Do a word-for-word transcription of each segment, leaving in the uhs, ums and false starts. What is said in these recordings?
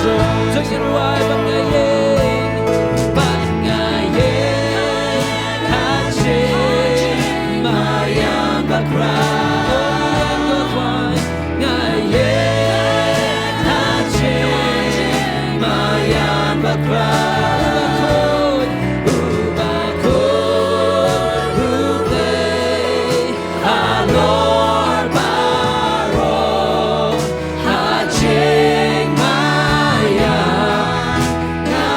Jong ngi ruh ai ban nga ïeng, ban nga ïeng ha jingmaïan bakhraw. Nga ïeng ha jingmaïan bakhraw. Uba khuid, uba khuid, halor baroh ha jingmaïan. Nga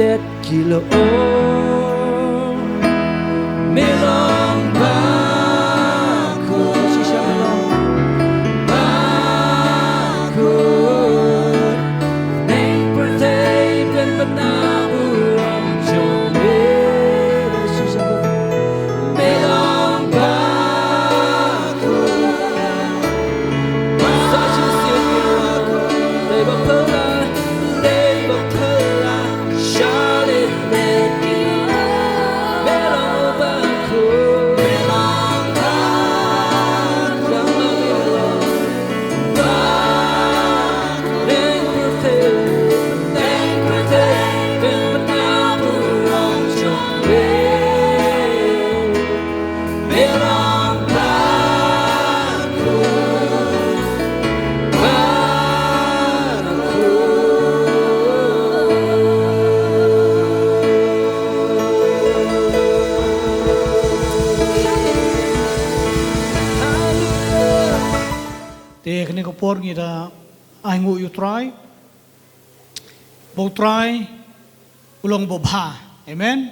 That kilo, oh, me long bakut. Shisha me long bakut. Neng pyrthei pynbna burom jong me. Shisha me long bakut. Te kane ka por ngi da ainguh ïa U Trai. Ba U Trai u long ba bha. Amen.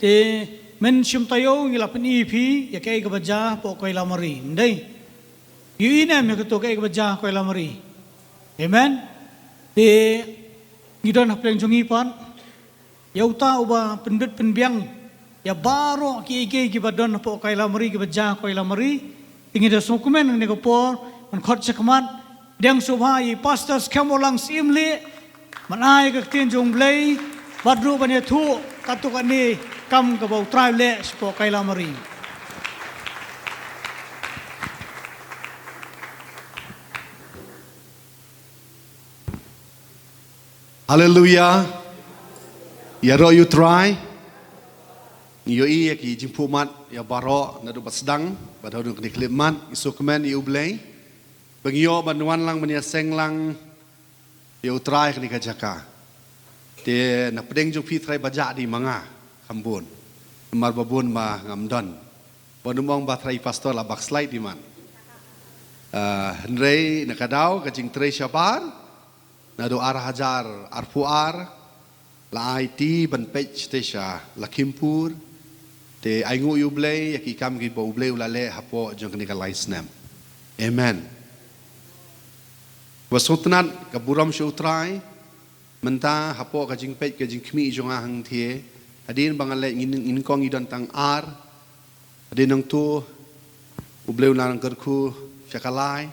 Te mynshym taïew ngi la pyni ïa phi ïa kaei kaba jia hapoh Koilamari. Ym dei? Ïohi ne em ïa kato kaei kaba jia ha Koilamari? Amen. Te ngi don hapdeng jong ngi pat ïa uta uba pynbit pynbiang ïa baroh kiei kiei kiba don hapoh Koilamari, kiba jia ha Koilamari. Te ngi da sngewkmen ha kane ka por ban khot shakhmat pdiang sngewbha ïa i Pastor Skhem Orlang Syiemlieh ban ai ka ktien jong U Blei bad ruh ban ïathuh katto katne kam kaba U Trai u leh shapoh Koilamari. Haleluia. Ïaroh ïa U Trai. Ngi ïohi ïa ki jingphuh mat ïa baroh naduh ba sdang bad haduh kane ka khyllipmat, ngi sngewkmen ïa U Blei ba ngi ïoh ban wan lang ban ïaseng lang ïa U Trai ha kane ka jaka. Te na pdeng jong phi trai ba jah dei ma nga kham bun. Namar ba bun ba ngam don. Ba nym ong ba trai pastor la backslide dei man. Ah, hynrei na ka daw ka jingtrei shabar naduh ar hajar arphew ar la aiti ban peit te sha Lakhimpur. Te ainguh ïa U Blei ïa ki kam kiba U Blei u la leh hapoh jong kane ka lai snem. Amen. Ba sngewtynnat ka burom sha U Trai mynta hapoh ka jingpeit ka jingkhmih jong nga hangthie. Hadien ba nga leh ngin, ngin kong ngi don tang ar. Hadien nangto U Blei u la nang kyrkhu sha ka lai.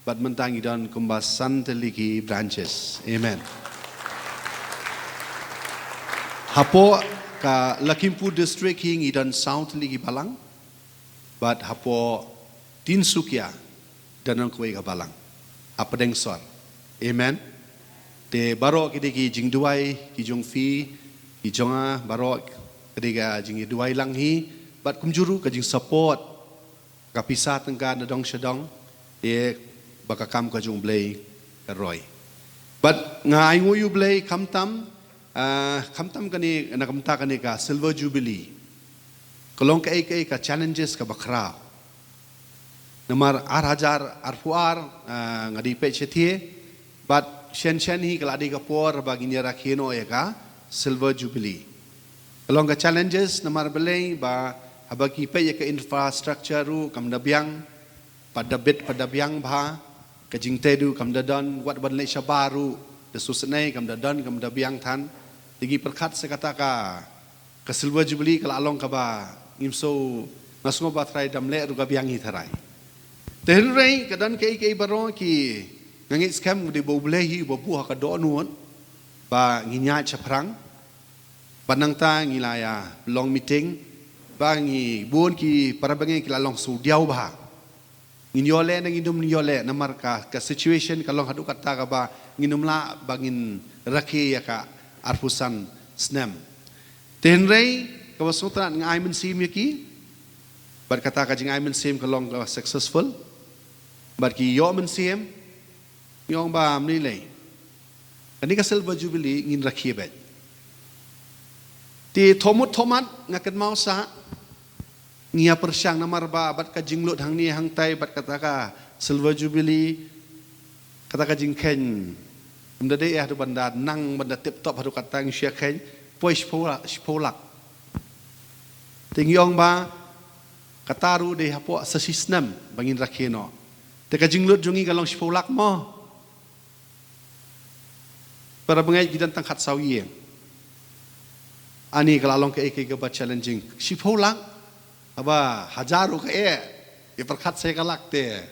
Bad mynta ngi don kumba san tylli ki branches. Amen. Hapoh ka Lakhimpur district hi ngi don saw tylli ki balang. Bad hapoh Tinsukia don nang kawei ka balang hapdeng sor. Amen. Te baroh ki dei ki jingduwai ki jong phi, ki jong nga, baroh ki dei ka jingduwai lang hi. Bad kumjuh ruh ka jingsupport ka pisa tyngka na dong sha dong, te ba ka kam ka jong U Blei ka roi. Bad nga ainguh ïa U Blei khamtam, ah, khamtam kane, na ka bynta kane ka Silver Jubilee. Ka long kaei kaei ka challenges kaba khraw. Namar ar hajar arphew ar, ah, nga dei peit shathie, bad shen shen hi ka la dei ka por ba ngin ïa rakhe noh ïa ka Silver Jubilee. Ka long ka challenges namar balei ba haba ngi peit ïa ka infrastructure ruh kam da biang, pat da bit pat da biang bha, ka jingtei ruh kam da don, wat ban leit shabar ruh da sngewsynei kam da don kam da biang than. Te ngi pyrkhat sa kata ka, ka Silver Jubilee ka la long kaba ngim shu, nga sngew ba tharai dam leh ruh ka biang hi tharai. Te hynrei ka don kaei kaei baroh ki, nga ngeit skhem dei ba U Blei hi ba buh ha ka dohnud ba ngin ïaid shaphrang. Bad nangta ngi la ïa long meeting ba ngi bun ki para bangeit ki la long sngewdiaw bha. Ngin ïoh leh ne ngin ym ïoh leh namar ka, ka situation ka long haduh katta kaba ngin ym lah ba ngin rakhe ïa ka arphew san snem. Te hynrei kaba sngewtynnat nga ai mynsiem ïa ki. Bad kata ka jingai mynsiem ka long ka successful. Bad ki ïoh mynsiem. Ngi ong ba mlei lei. Kane ka Silver Jubilee ngin rakhe beit. Te thomut thomat nga kynmaw sa ngi ïa pyrshang namar ba bad ka jinglut hangne hangtai bad kata ka Silver Jubilee, kata ka jingkheiñ Ym da dei eh haduh ban da nang ban da tip top haduh katta, ngi shu ïa kheiñ, poi shiphew lak, shiphew lak. Te ngi ong ba kata ruh dei hapoh sa shisnem ba ngin rakhe noh. Te ka jinglut jong ngi ka long shiphew lak mo. Para bangeit, ngi don tang khatsaw ïing. Ani ka la long kaei kaei kaba challenging. Shiphew lak, haba hajar ruh ka eh, ïa pyrkhat sa ïa ka lak te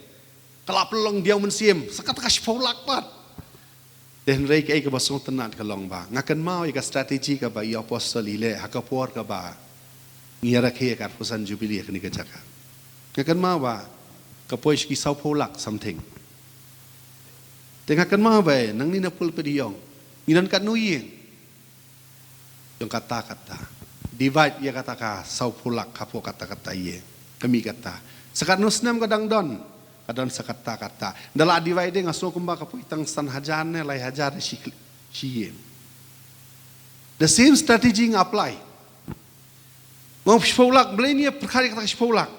ka la pynlong diaw mynsiem, sa kata ka shiphew lak pat. Te hynrei kaei kaba sngewtynnat ka long ba nga kynmaw ïa ka strategy kaba i apostol i leh ha ka por kaba ngi ïa rakhe ïa ka arphew san Jubilee ha kane ka jaka. Nga kynmaw ba ka poi sha ki sawphew lak something. Te nga kynmaw ba nangne na pulpit i ong, ngi don katno ïing? Jong kata kata. Divide ïa kata ka sawphew lak hapoh kata kata ïing. Ka mih kata. Sa katno snem ka dang don? Ka don sa kata kata. Da la divide, nga sngew kumba ka poi tang san hajar ne lai hajar shi, shi ïing. The same strategy nga apply. Nga ong shiphew lak, balei ngi ïa pyrkhat ïa kata ka shiphew lak?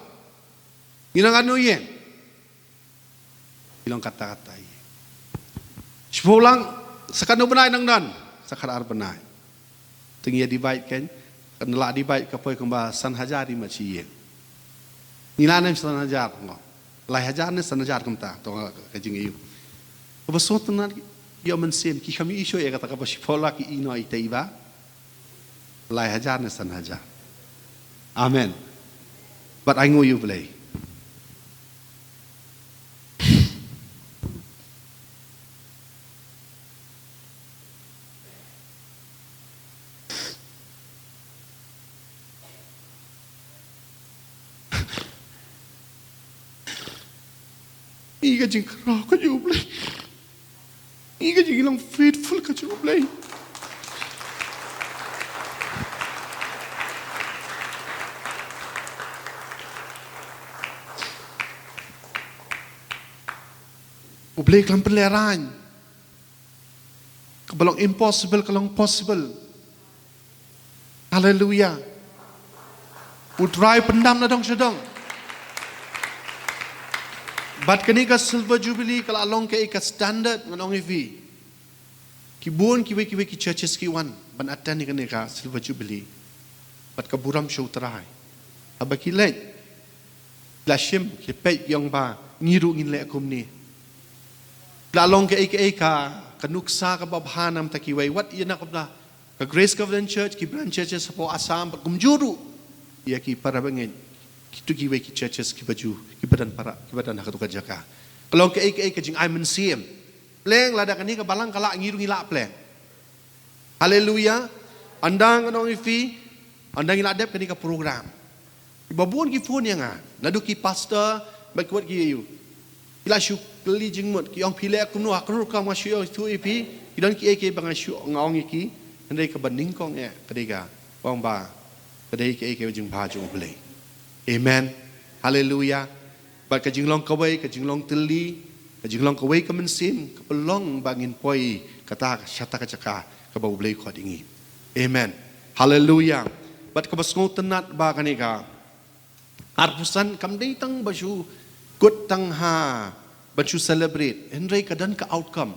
Ngi nang katno ïing? Ngi long kata kata ïing. Shiphew lak, sa katno bnai nang don? Sa khatar bnai. Te ngi ïa divide kan, kan la divide ka poi kumba san hajar i ma shi ïing. Ngi la nem san hajar ngo. Lai hajar ne san hajar kumta, to ka jingïohi. Kaba sngewtynnat ïoh mynsiem, ki kham ïohi shuh ïa kata kaba shiphew lak ki ïohi noh ïa ita i ba lai hajar ne san hajar. Amen. Bad ai nguh ïa U Blei. Ngi ka jingkhraw ka jong U Blei. Ngi ka jinglong faithful ka jong U Blei. U Blei ka long pynlehrain. Kaba long impossible ka long possible. Haleluia. U Trai pyndam na dong sha dong. Bad kane ka Silver Jubilee ka la long kaei ka standard ngan ong ïa phi. Ki bun kiwei kiwei ki churches ki wan ban attend ïa kane ka Silver Jubilee. Bad ka burom sha U Trai. Haba ki leit, ki la shim, ki peit, ki ong ba ngi ruh ngin leh kumne. La long kaei kaei ka, ka nuksa kaba bha na ka bynta kiwei, wat ïa na ka bynta ka Grace Covenant Church, ki branch churches hapoh Assam bad kumjuh ruh ïa ki para bangeit, kito kiwei ki churches kiba ju, kiba don para, kiba don ha kato ka jaka. Ka long kaei kaei ka jingai mynsiem. Pleng lada kane ka balang ka lah, ngi ruh ngi lah pleng. Haleluia. Ynda ngan ong ïa phi, ynda ngi la dep kane ka program, ba bun ki phone ïa nga, naduh ki pastor bad ki wat ki ïa u. Ki la shu kylli jingmut, ki ong phi leh kumno, ha ka rukom nga shu ïathuh ïa phi. Ki don kiei kiei ba nga shu, nga ong ïa ki. Hynrei kaba nyngkong eh ka dei ka ong ba ka dei kaei kaei ka jingbha jong U Blei. Amen. Haleluia. Bad ka jinglong kawei, ka jinglong tylli, ka jinglong kawei ka mynsiem ka pynlong ba ngin poi kata, shata ka jaka kaba U Blei u khot ïa ngi. Amen. Haleluia. Bad kaba sngewtynnat ba kane ka arphew san kam dei tang ba shu kut tang ha, ba shu celebrate. Hynrei ka don ka outcome.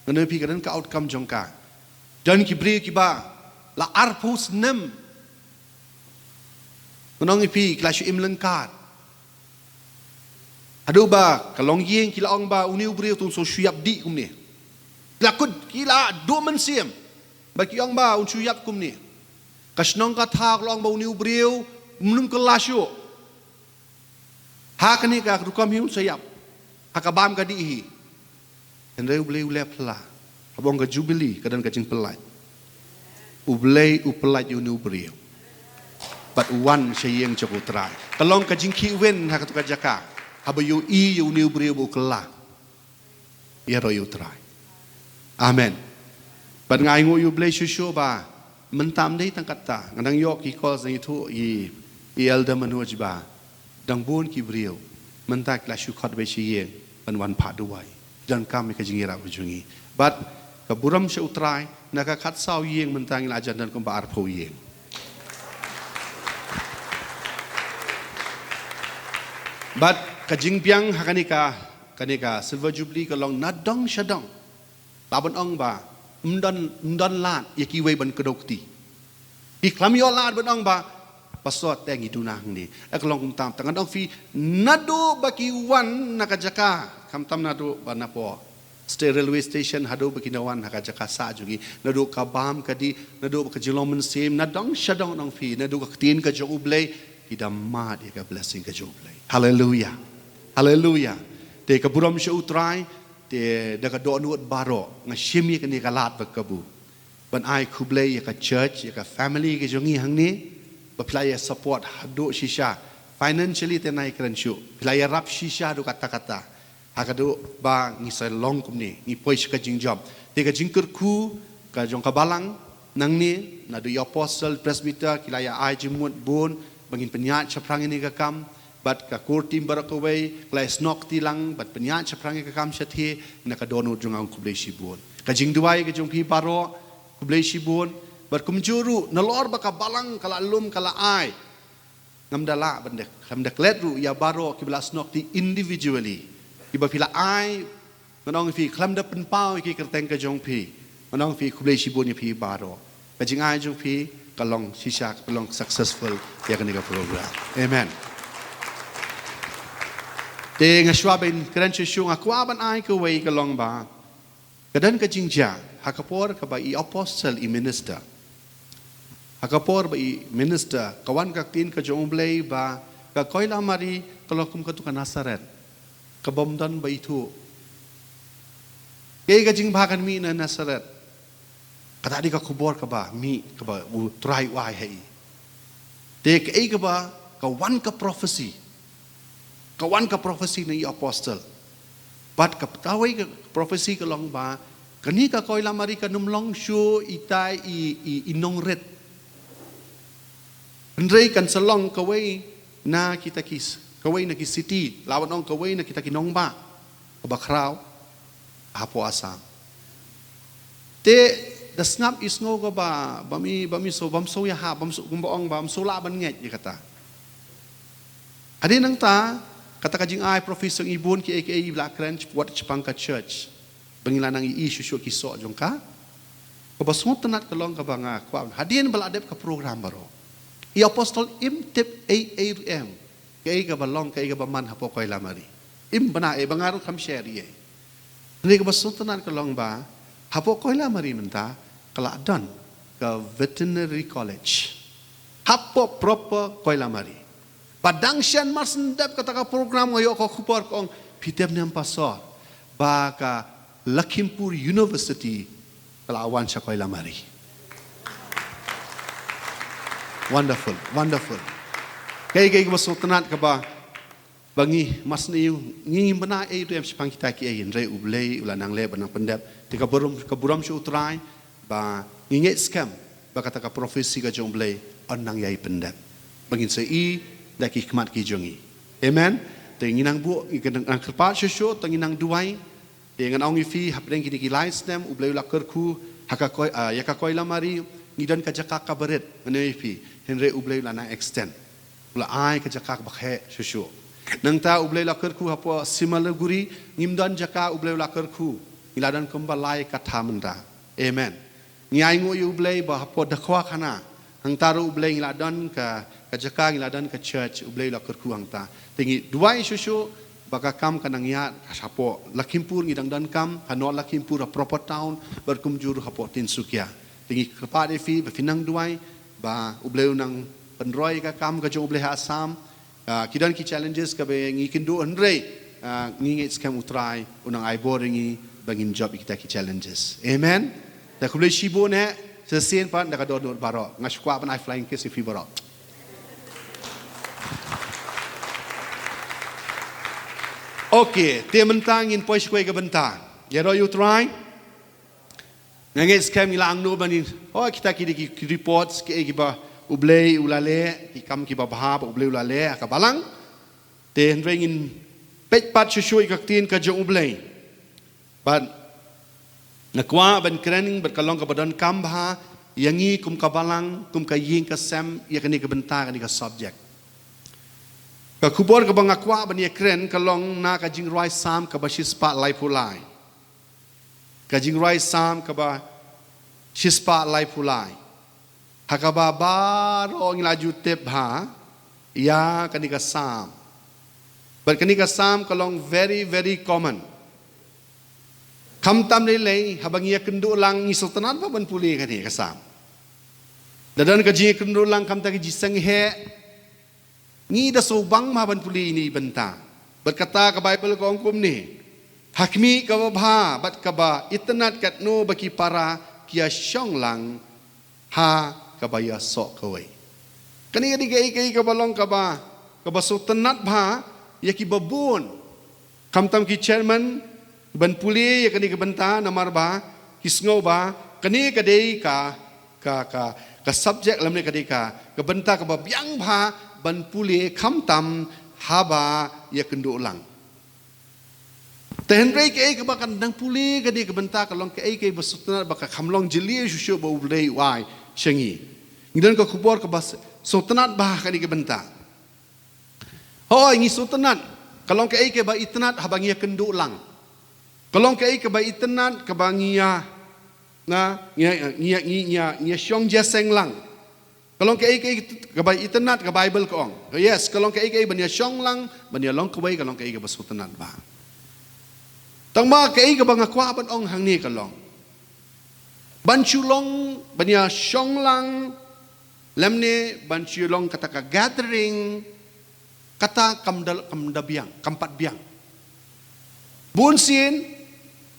Ngan ong ïa phi, ka don ka outcome jong ka. Don ki briew kiba la arphew snem, ngan ong ïa phi, ki la shu im lyngkar. Haduh ba ka longïing ki la ong ba une u briew te un sa shu ïap dih kumne. Ki la kut, ki la duh mynsiem ba ki ong ba un shu ïap kumne. Ka shnong ka thaw ka la ong ba une u briew um nym kylla shuh. Ha kane ka rukom hi un sa ïap, ha ka bam ka dih hi. Hynrei U Blei u leh phylla. Haba ong ka Jubilee ka don ka jingpyllait. U Blei u pyllait ïa une u briew bad u wan sha ïing jong U Trai. Ka long ka jingkhih win ha kato ka jaka haba ïohi ïa une u briew ba u kylla ïaroh ïa U Trai. Amen. Bad nga ai nguh ïa U Blei shuh shuh ba mynta ym dei tang katta, nga dang ïoh ki call, dang ïathuh ïa i Elder Manoj ba dang bun ki briew mynta ki la shu khot beit sha ïing ban wan phah duwai. Donkam ïa ka jingïarap jong ngi. Bad ka burom sha U Trai, na ka khatsaw ïing mynta ngi la jan don kumba arphew ïing. Bad ka jingbiang ha kane ka, kane ka Silver Jubilee ka long na dong sha dong. Lah ban ong ba ym don, ym don lad ïa kiwei ban kdew kti. Ki khlem ïoh lad ban ong ba, Pastor, te ngi duna hangne. Ek long kumta, tang ngan ong phi, naduh ba ki wan na ka jaka, khamtam naduh ba napoh State Railway Station, haduh ba ki na wan ha ka jaka sah jong ngi, naduh ka bam ka dih, naduh ba ka jinglong mynsiem, nadong shadong, ngan ong phi, naduh ka ktien ka jong U Blei, ki da mad ïa ka blessing ka jong U Blei. Haleluia. Haleluia. Te ka burom sha U Trai, te da ka dohnud baroh nga shim ïa kane ka lad ba kabu ban ai khublei ïa ka church, ïa ka family ka jong ngi hangne, ba phi la ïa support haduh shisha. Financially te nai kren shuh, phi la ïa rap shisha haduh katta katta. Ha kaduh ba ngi sa long kumne, ngi poi sha ka jingjop. Te ka jingkyrkhu ka jong ka balang nangne, naduh ïa apostle, presbyter, ki la ïa ai jingmut bun ba ngin pynïaid shaphrang ïa kane ka kam. Bad ka core team baroh kawei, ki la ïa snoh kti lang, bad pynïaid shaphrang ïa ka kam shathie, na ka dohnud jong nga, khublei shibun. Ka jingduwai ka jong phi baroh, khublei shibun. Bad kumjuh ruh, nalor ba ka balang ka la lum, ka la ai, ngam da lah ban da, ngam da klet ruh ïa baroh kiba la snoh kti individually, kiba phi la ai. Ngan ong ïa phi, khlem da pynpaw ïa ki kyrteng ka jong phi, ngan ong ïa phi, khublei shibun ïa phi baroh. Ka jingai jong phi ka long shisha, ka long successful ïa kane ka program. Amen. Te nga shuwa ban kren shuh shuh, nga kwah ban ai kawei ka long ba ka don ka jingjia ha ka por kaba i apostle, i minister. Ha ka por ba i minister, ka wan ka ktien ka jong U Blei ba ka Koilamari ka long kum katto ka Nasareth, ka bym don ba ithuh. Kaei ka jingbha kan mih na Nasareth? Kata dei ka khubor kaba mih, kaba U Trai u ai ha i. Te kaei kaba, ka wan ka prophecy. Ka wan ka prophecy na i apostle. Bad ka, kawei ka prophecy ka long ba kane ka Koilamari kan ym long shuh itai i, i, i nongrit. Hynrei kan sa long kawei na kita ki, kawei na ki city, lah ban ong kawei na kita ki nongbah kaba khraw hapoh Assam. Te da sngap i sngew kaba, bym i, bym i sngew, bym sngew ïahap, bym sngew, kumba ong, bym sngew lah ban ngeit ïa kata. Hadien nangta, kata ka jingai prophecy, i bun kiei kiei ba la kren wat shaphang ka church. Ba ngi la nang ïohi shuh shuh ki soh jong ka. Kaba sngewtynnat ka long kaba nga kwah, hadien ba la dep ka program baroh, i apostle im tip ei ei ruh em, kaei kaba long, kaei kaba man hapoh Koilamari. Im bna ei, ba nga ruh kam share ei. Hynrei kaba sngewtynnat ka long ba hapoh Koilamari mynta ka la don ka veterinary college hapoh proper Koilamari. Ba dang shen mar shen dep kata ka program nga ïoh ka khubor ka ong, phi tip ne em Pastor, ba ka Lakhimpur University ka la wan sha Koilamari. Wonderful, wonderful. Kaei kaei kaba sngewtynnat kaba, ba ngi, mar shen ïa ngi, ngim bna ei ruh em shaphang kita kiei, hynrei U Blei u la nang leh ban nang pyndep. Te ka burom, ka burom sha U Trai ba ngi ngeit skhem ba kata ka prophecy ka jong U Blei yn nang ïai pyndep, ba ngin sa i da ki khmat ki jong ngi. Amen. Te ngi nang buh, ngi nang kyrpad shuh shuh, te ngi nang duwai. Te ngan ong ïa phi, hapdeng kine ki lai snem U Blei u la kyrkhu ha ka Koi, ah, ïa ka Koilamari, ngi don ka jaka kaba rit, ngan ong ïa phi, hynrei U Blei u la nang extend. U la ai ka jaka kaba kheh shuh shuh. Nangta U Blei u la kyrkhu hapoh Simalaguri, ngim don jaka, U Blei u la kyrkhu, ngi la don kumba lai katha mynta. Amen. Ngi ainguh ïa U Blei ba hapoh Dakhwa khana, hangta ruh U Blei ngi la don ka, ka jaka, ngi la don ka church, U Blei u la kyrkhu hangta. Te ngi duwai shuh shuh ba ka kam kan nang ïaid hapoh Lakhimpur, ngi dang donkam ha North Lakhimpur, ha proper town, bad kumjuh ruh hapoh Tinsukia. Te ngi kyrpad ïa phi ba phin nang duwai ba U Blei u nang pynroi ka kam ka jong U Blei ha Assam. Ah, ki don ki challenges kaba ngi kynduh, hynrei, ah, ngi ngeit skhem U Trai u nang ai bor ïa ngi ba ngin jop ïa kita ki challenges. Amen. Te khublei shibun eh, sa shisien pat da ka dohnud baroh. Nga shu kwah ban ai flying kiss ïa phi baroh. Okay, te mynta ngin poi sha kawei ka bynta. Ïaroh ïa U Trai. Nga ngeit skhem ngi la angnud ban ïoh, oh, kita ki dei ki, ki reports kiei kiba U Blei u la leh, ki kam kiba bha ba U Blei u la leh ha ka balang. Te hynrei ngin peit pat shuh shuh ïa ka ktien ka jong U Blei. Bad nga kwah ban kren bad ka long kaba donkam bha ïa ngi kum ka balang, kum ka ïing ka sem, ïa kane ka bynta, kane ka subject. Ka khubor kaba nga kwah ban ïa kren ka long na ka Jingrwai Salm kaba shispah laiphew lai. Ka jingrwai Salm kaba shispah laiphew lai. Ha kaba baroh ngi la ju tip bha ïa kane ka Salm. Bad kane ka Salm ka long very, very common. Khamtam lei lei, haba ngi ïakynduh lang ngi sngewtynnat bha ban pule kane ka Salm. Da don ka jingïakynduh lang khamtam ka jingsngewheh. Ngi da sngewbang bha ban pule ine i bynta. Bad kata ka Baibl ka ong kumne. Ha khmih kaba bha, bad kaba itynnat katno ba ki para ki ïashong lang ha kaba ïasoh kawei. Kane ka dei kaei kaei kaba long kaba, kaba sngewtynnat bha ïa kiba bun. Khamtam ki chairman, ban pule ïa kane ka bynta namar ba ki sngew ba kane ka dei ka, ka, ka, ka subject lane ka dei ka, ka bynta kaba biang bha ban pule khamtam haba ïakynduh lang. Te hynrei kaei kaba kan dang pule kane ka bynta ka long kaei kaei ba sngewtynnat ba ka kham long jylliew shuh shuh ba U Blei u ai sha ngi. Ngi don ka khubor kaba s-, sngewtynnat bha kane ka bynta. Hooid, ngi sngewtynnat. Ka long kaei kaba itynnat haba ngi ïakynduh lang. Ka long kaei kaba itynnat kaba ngi ïa, na, ngi ïa, ngi ïa, ngi ïa, ngi ïa shong jingïaseng lang. Ka long kaei kaei kaba itynnat ka Baibl ka ong. Yes, ka long kaei kaei ban ïashong lang, ban ïalong kawei ka long kaei kaba sngewtynnat bha. Tangba kaei kaba nga kwah ban ong hangne ka long. Ban shu long, ban ïashong lang, lymne ban shu long kata ka gathering, kata kam da, kam da biang, kam pat biang. Bun sien,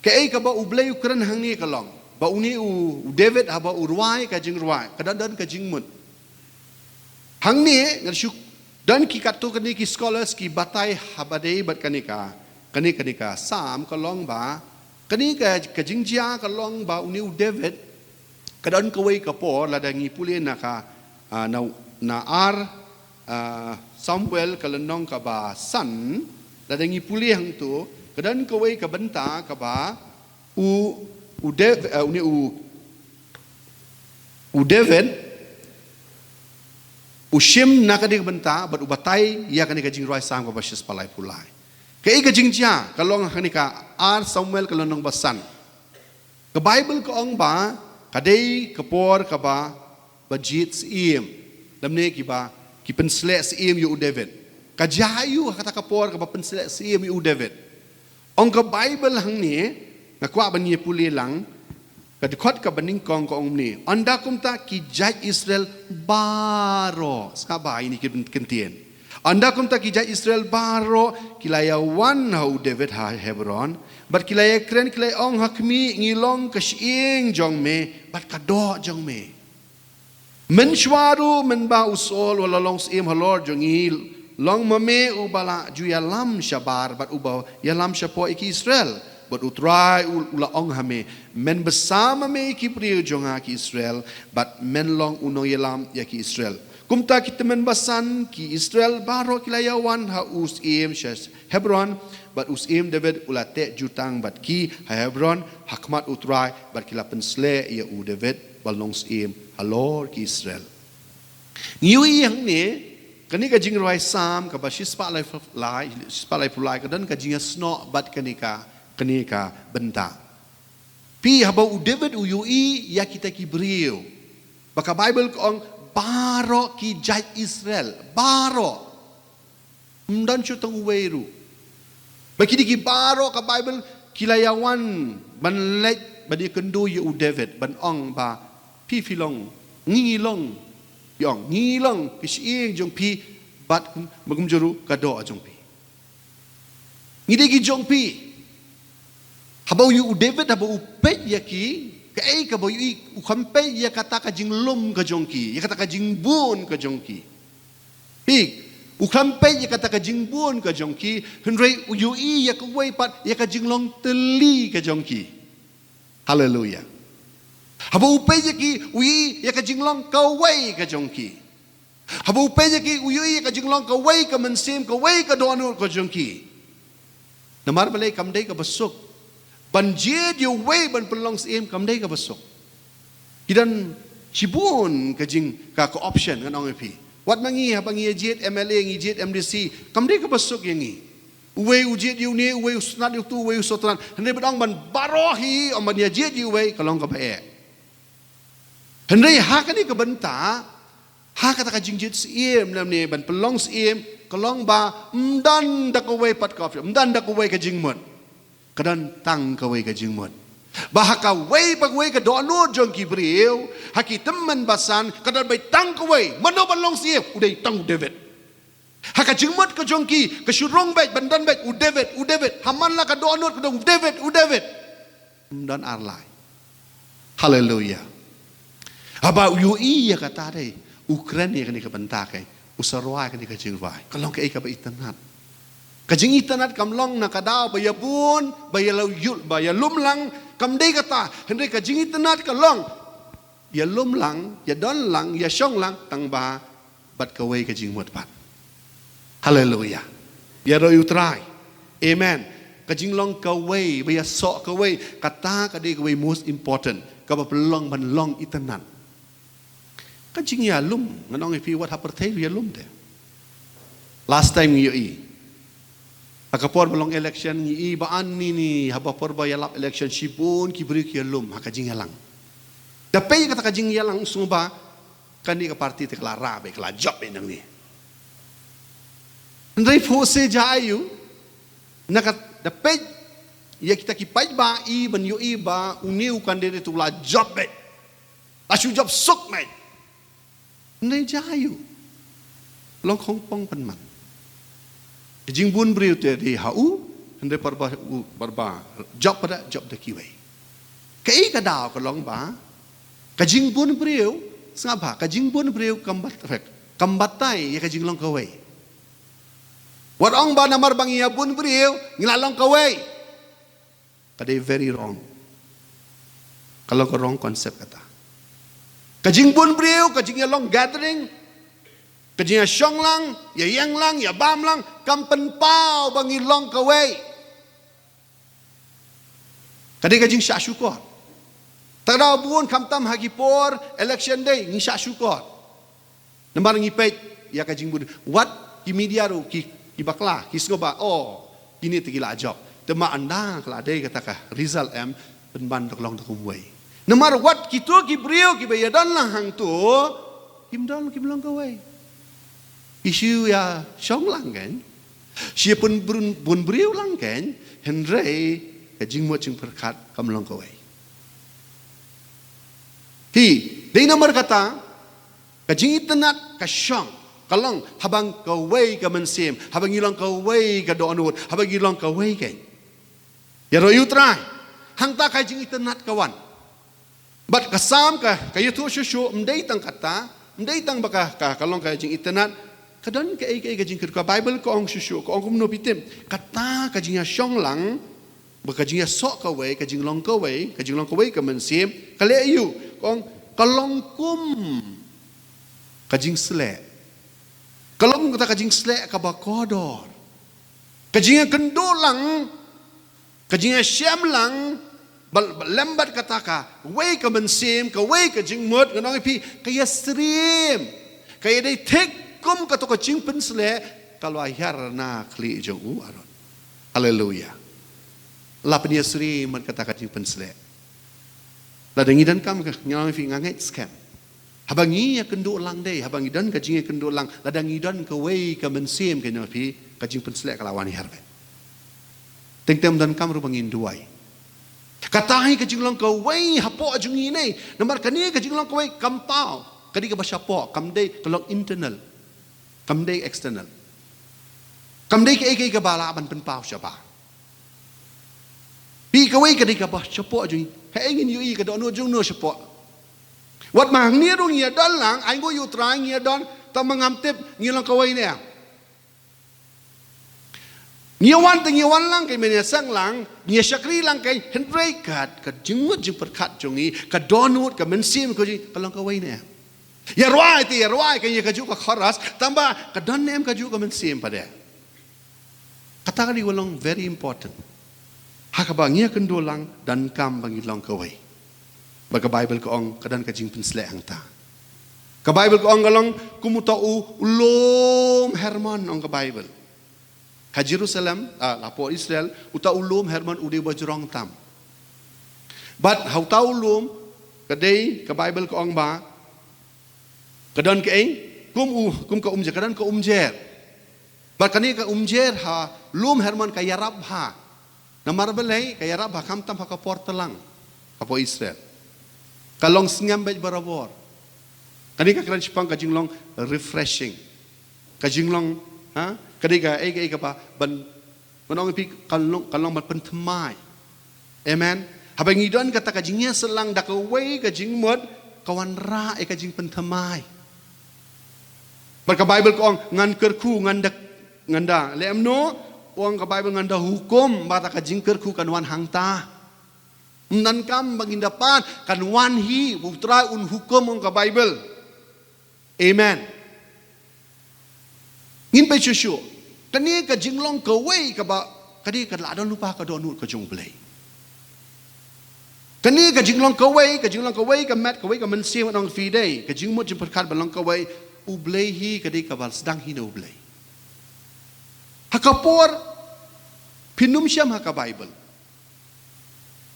kaei kaba U Blei u kren hangne ka long. Ba une u, u David haba u rwai ka jingrwai, ka don don ka jingmut. Hangne, ngan shu, don ki katto katne ki scholars ki batai haba dei bad kane ka, kane, kane ka Salm ka long ba, kane ka, ka jingjia ka long ba une u David, ka don kawei ka por lada ngi pule na ka, ah, na, na ar, ah, Samuel ka lynnong kaba san, lada ngi pule hangto, ka don kawei ka bynta kaba, u, u Dav-, ah, une u, u David, u shim na kane ka bynta, bad u batai, ïa kane ka jingrwai Salm kaba shispah laiphew lai. Kaei ka jingjia, ka long ha kane ka ar Samuel ka lynnong ba san. Ka Baibl ka ong ba, ka dei ka por kaba, ba jied syiem. Lymne kiba, ki pynsleh syiem ïa u David. Ka jia aiu ha kata ka por kaba pynsleh syiem ïa u David. Ong ka Baibl hangne, nga kwah ban ïa pule lang, ka dkhot kaba nyngkong ka ong kumne. Ynda kumta ki jait Israel baroh. Sngap bha ïa kine ki kyntien. Ynda kumta ki jait Israel baroh, ki la ïawan ha u David ha Hebron, bad ki la ïakren ki la ong ha khmih ngi long ka shyieng jong me, bad ka doh jong me. Mynshuwa ruh mynba u Saul u la long syiem halor jong ngi, long ma me uba la ju ïalam shabar, bad uba ïalam shapoh ïa ki Israel. Bad u Trai u, u la ong ha me, men bsa ma me ïa ki briew jong nga ki Israel, bad men long u nongïalam ïa ki Israel. Kumta ki tymmen basan ki Israel baroh ki la ïawan ha u syiem sha Hebron, bad u syiem David u la teh jutang bad ki ha Hebron, ha khmat u Trai, bad ki la pynsleh ïa u David, ba long syiem halor ki Israel. Ngi ïohi hangne, kane ka jingrwai Salm kaba shispah laiphew lai, shispah laiphew lai, ka don ka jingïasnoh bad kane ka, kane ka bynta. Phi haba u David u ïohi ïa kita ki briew. Ba ka Baibl ka ong baroh ki jait Israel, baroh. Ym don shuh tang uwei ruh. Ba kine ki baroh ka Baibl ki la ïawan ban leit ban ïakynduh ïa u David ban ong ba phi phi long, ngi ngi long, ïong, ngi ngi long ka shyieng jong phi bad kum, ba kumjuh ruh ka doh jong phi. Ngi dei ki jong phi. Haba u ïohi u David haba u peit ïa ki, kaei kaba u ïohi, u kham peit ïa kata ka jinglum ka jong ki, ïa kata ka jingbun ka jong ki. Phi, u kham peit ïa kata ka jingbun ka jong ki, hynrei u ïohi ïa kawei pat ïa ka jinglong tylli ka jong ki. Haleluia. Haba u peit ïa ki, u ïohi ïa ka jinglong kawei ka jong ki. Haba u peit ïa ki, u ïohi ïa ka jinglong kawei ka mynsiem, kawei ka dohnud ka jong ki. Namar balei? Kam dei kaba suk. Ban jied ïa uwei ban pynlong syiem kam dei kaba suk. Ki don shibun ka jing, ka, ka option ngan ong ïa phi. Wat ma ngi haba ngi ïa jied M L A, ngi jied M D C, kam dei kaba suk ïa ngi. Uwei u jied ïa une, uwei u sngewtynnat ïa utu, uwei u sngewtynnat. Hynrei ba dang ban baroh hi, ym ban ïa jied ïa uwei, ka long kaba eh. Hynrei ha kane ka bynta, ha kata ka jingjied syiem, namar ban pynlong syiem, ka long ba, ym don da kawei pat ka option, ym don da kawei ka jingmut. Ka don tang kawei ka jingmut. Ba ha kawei pa kawei ka dohnud jong ki briew, ha ki tymmen basan, ka don beit tang kawei, mano ban long syiem, u dei tang u David. Ha ka jingmut ka jong ki, ka shu rung beit, ban don beit, u David, u David, ha man la ka dohnud ka don u David, u David. Ym don ar lai. Haleluia. Haba u ïohi ïa kata dei, u kren ïa kane ka bynta keiñ, u sa rwai kane ka jingrwai. Ka long kaei kaba itynnat. Ka jingitynnat kam long na ka daw ba ïa bun, ba ïa la ïul, ba ïalum lang, kam dei kata. Hynrei ka jingitynnat ka long ïalum lang, ïadon lang, ïashong lang, tang ba bad kawei ka jingmut pat. Haleluia. Ïaroh ïa u Trai. Amen. Ka jinglong kawei, ba ïasoh kawei, kata ka dei kawei most important, kaba pynlong ban long itynnat. Ka jingïalum, ngan ong ïa phi wat ha pyrthei ïalum te. Last time ngi ïohi, ha ka por ba long election ngi i ba ani ni, haba por ba ïalap election shibun ki briew ki ïalum ha ka jingïalang. Da peit kata ka jingïalang sngewbha, kane ka party te ka la rah beit, ka la jop beit nangne. Hynrei phuh se jia aiu, na ka da peit ïa kita ki paidbah i ban ïohi ba une u candidate u la jop beit, la shu jop suk beit. Hynrei jia aiu, long khongpong pynman. Ka jingbun briew te dei ha u, hynrei por ba u, por ba jop pat da, jop da kiwei. Kaei ka daw ka long ba ka jingbun briew, sngap bha, ka jingbun briew kam batai, kam batai ïa ka jinglong kawei. Wat ong ba namar ba ngi ïa bun briew ngi la long kawei. Ka dei very wrong. Ka long ka wrong concept kata. Ka jingbun briew, ka jingïalong gathering, ka jingïashong lang, ïa ïeng lang, ïa bam lang, kam pynpaw ba ngi long kawei. Ka dei ka jingshah shukor. Te da bun khamtam ha ki por election day ngi shah shukor. Namar ngi peit ïa ka jingbun. Wat ki media ruh ki, ki bakla, ki sngew ba, oh, kine te ki la jop. Te ma ynda ka la dei kata ka result em, pynban da ka long da kumwei. Namar wat kito ki briew kiba ïadon lang hangto, kim don, kim long kawei. Ki shu ïashong lang keiñ, shu ïa pynbun, bun briew lang keiñ, hynrei ka jingmut jingpyrkhat kam long kawei. Hi, dei namar kata, ka jingitynnat ka shong, ka long, haba ngi kawei ka mynsiem, haba ngi long kawei ka dohnud, haba ngi long kawei keiñ. Ïaroh ïa u Trai, hangta ka jingitynnat ka wan. Bad ka Salm ka, ka ïathuh shuh shuh, ym dei tang kata, ym dei tang ba ka, ka, ka long ka jingitynnat, ka don kaei kaei ka jingkyrkhu, ka Baibl ka ong shuh shuh, ka ong kumno phi tip, kata ka jingïashong lang, ba ka jingïasoh kawei, ka jinglong kawei, ka jinglong kawei ka mynsiem, ka leh aiu, ka ong, ka long kum ka jingsleh. Ka long kata ka jingsleh kaba kordor. Ka jingïakynduh lang, ka jingïashem lang, bad, bad lem bad kata kawei ka mynsiem, kawei ka jingmut, ngan ong ïa phi, ka ïasyriem, ka ïadei thik kum kato ka jingpynsleh, ka la hiar na khlieh jong u Aron. Haleluia. La pynïasyriem bad kata ka jingpynsleh. Lada ngi donkam ka, ngan ong ïa phi, nga ngeit skhem. Haba ngi ïakynduh lang dei, haba ngi don ka jingïakynduh lang, lada ngi don kawei ka mynsiem, ngan ong ïa phi, ka jingpynsleh ka la wan hiar beit. Teng teng ym donkam ruh ba ngin duwai. Kata hi ka jinglong kawei hapoh jong ngi ne. Namar kane ka jinglong kawei kam paw, ka dei kaba shapoh, kam dei, ka long internal, kam dei external. Kam dei kaei kaei kaba lah ban pynpaw shabar. Phi, kawei ka dei kaba shapoh jong ngi. Haei ngin ïohi ka dohnud jong no shapoh. Wat ma hangne ruh ngi ïadon lang, ai nguh ïa u Trai ngi ïadon, tang ma ngam tip ngi long kawei ne em. Ngi wan te ngi wan lang keiñ, men ïaseng lang, ngi ïashakri lang keiñ, hynrei kat ka jingmut jingpyrkhat jong ngi, ka dohnud, ka mynsiem ka jong ngi, ka long kawei ne em. Ïa rwai te ïa rwai keiñ ïa kajuh ka chorus, tang ba ka don ne em kajuh ka mynsiem pat de. Kata ka dei ka long very important. Ha kaba ngi ïakynduh lang, donkam ba ngi long kawei. Ba ka Baibl ka ong ka don ka jingpynsleh hangta. Ka Baibl ka ong ka long kum uta u, u lum Hermon, ong ka Baibl. Ha Jerusalem, ah, hapoh Israel, uta u lum Hermon u dei ba jrong tam. Bad ha uta u lum, ka dei ka Bible ka ong ba, ka don kaei, kum u, kum ka umjer, ka don ka umjer. Bad kane ka umjer ha lum Hermon ka ïarap bha. Namar balei ka ïarap bha? Khamtam ha ka por tlang hapoh Israel. Ka long sngem beit barabor. Kane ka kren shaphang ka jinglong refreshing. Ka jinglong, ha? Ka dei kaei kaei kaba ban, ban ong ïa phi, kan long, kan long ban pynthymmai. Amen. Haba ngi don kata ka jingïasyllok da kawei ka jingmut, ka wanrah ïa ka jingpynthymmai. Bad ka Bible ka ong, ngan kyrkhu, ngan da, ngan da. Leh kumno? Ong ka Bible, ngan da hukum, bad ka jingkyrkhu kan wan hangta. Ym donkam ba ngin da pan, kan wan hi, U Trai un hukum, ong ka Bible. Amen. Ngin peit shuh shuh. Kane ka jinglong kawei kaba, ka dei ka la don lypa ka dohnud ka jong U Blei. Kane ka jinglong kawei, ka jinglong kawei ka met, kawei ka mynsiem, ngan ong ïa phi dei, ka jingmut jingpyrkhat ba long kawei, U Blei hi ka dei kaba sdang hi na U Blei. Ha ka por, phin ym shem ha ka Bible.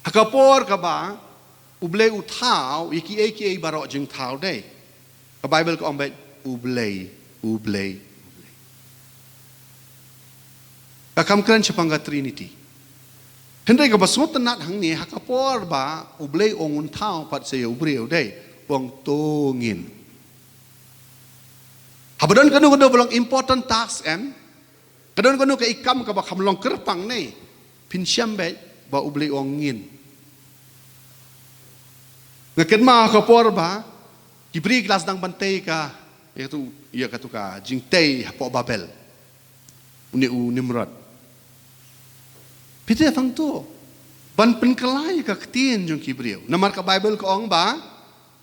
Ha ka por kaba U Blei u thaw ïa kiei kiei baroh jingthaw dei. Ka Bible ka ong beit, U Blei, U Blei, U Blei. Ka kham kren shaphang ka Trinity. Hynrei kaba sngewtynnat hangne, ha ka por ba U Blei u ong un thaw pat sa ïa u briew dei, u ong to ngin. Haba don kano kano ba long important task, em, ka don kano ka i kam kaba kham long kyrpang ne, phin shem beit ba U Blei u ong ngin. Nga kynmaw ha ka por ba ki briew ki la sdang ban tei ka, ïa katu, ïa katu ka jingtei hapoh Babel. Une u Nimrod. Phi te phang to, ban pynkylla ïa ka ktien jong ki briew. Namar ka Bible ka ong ba,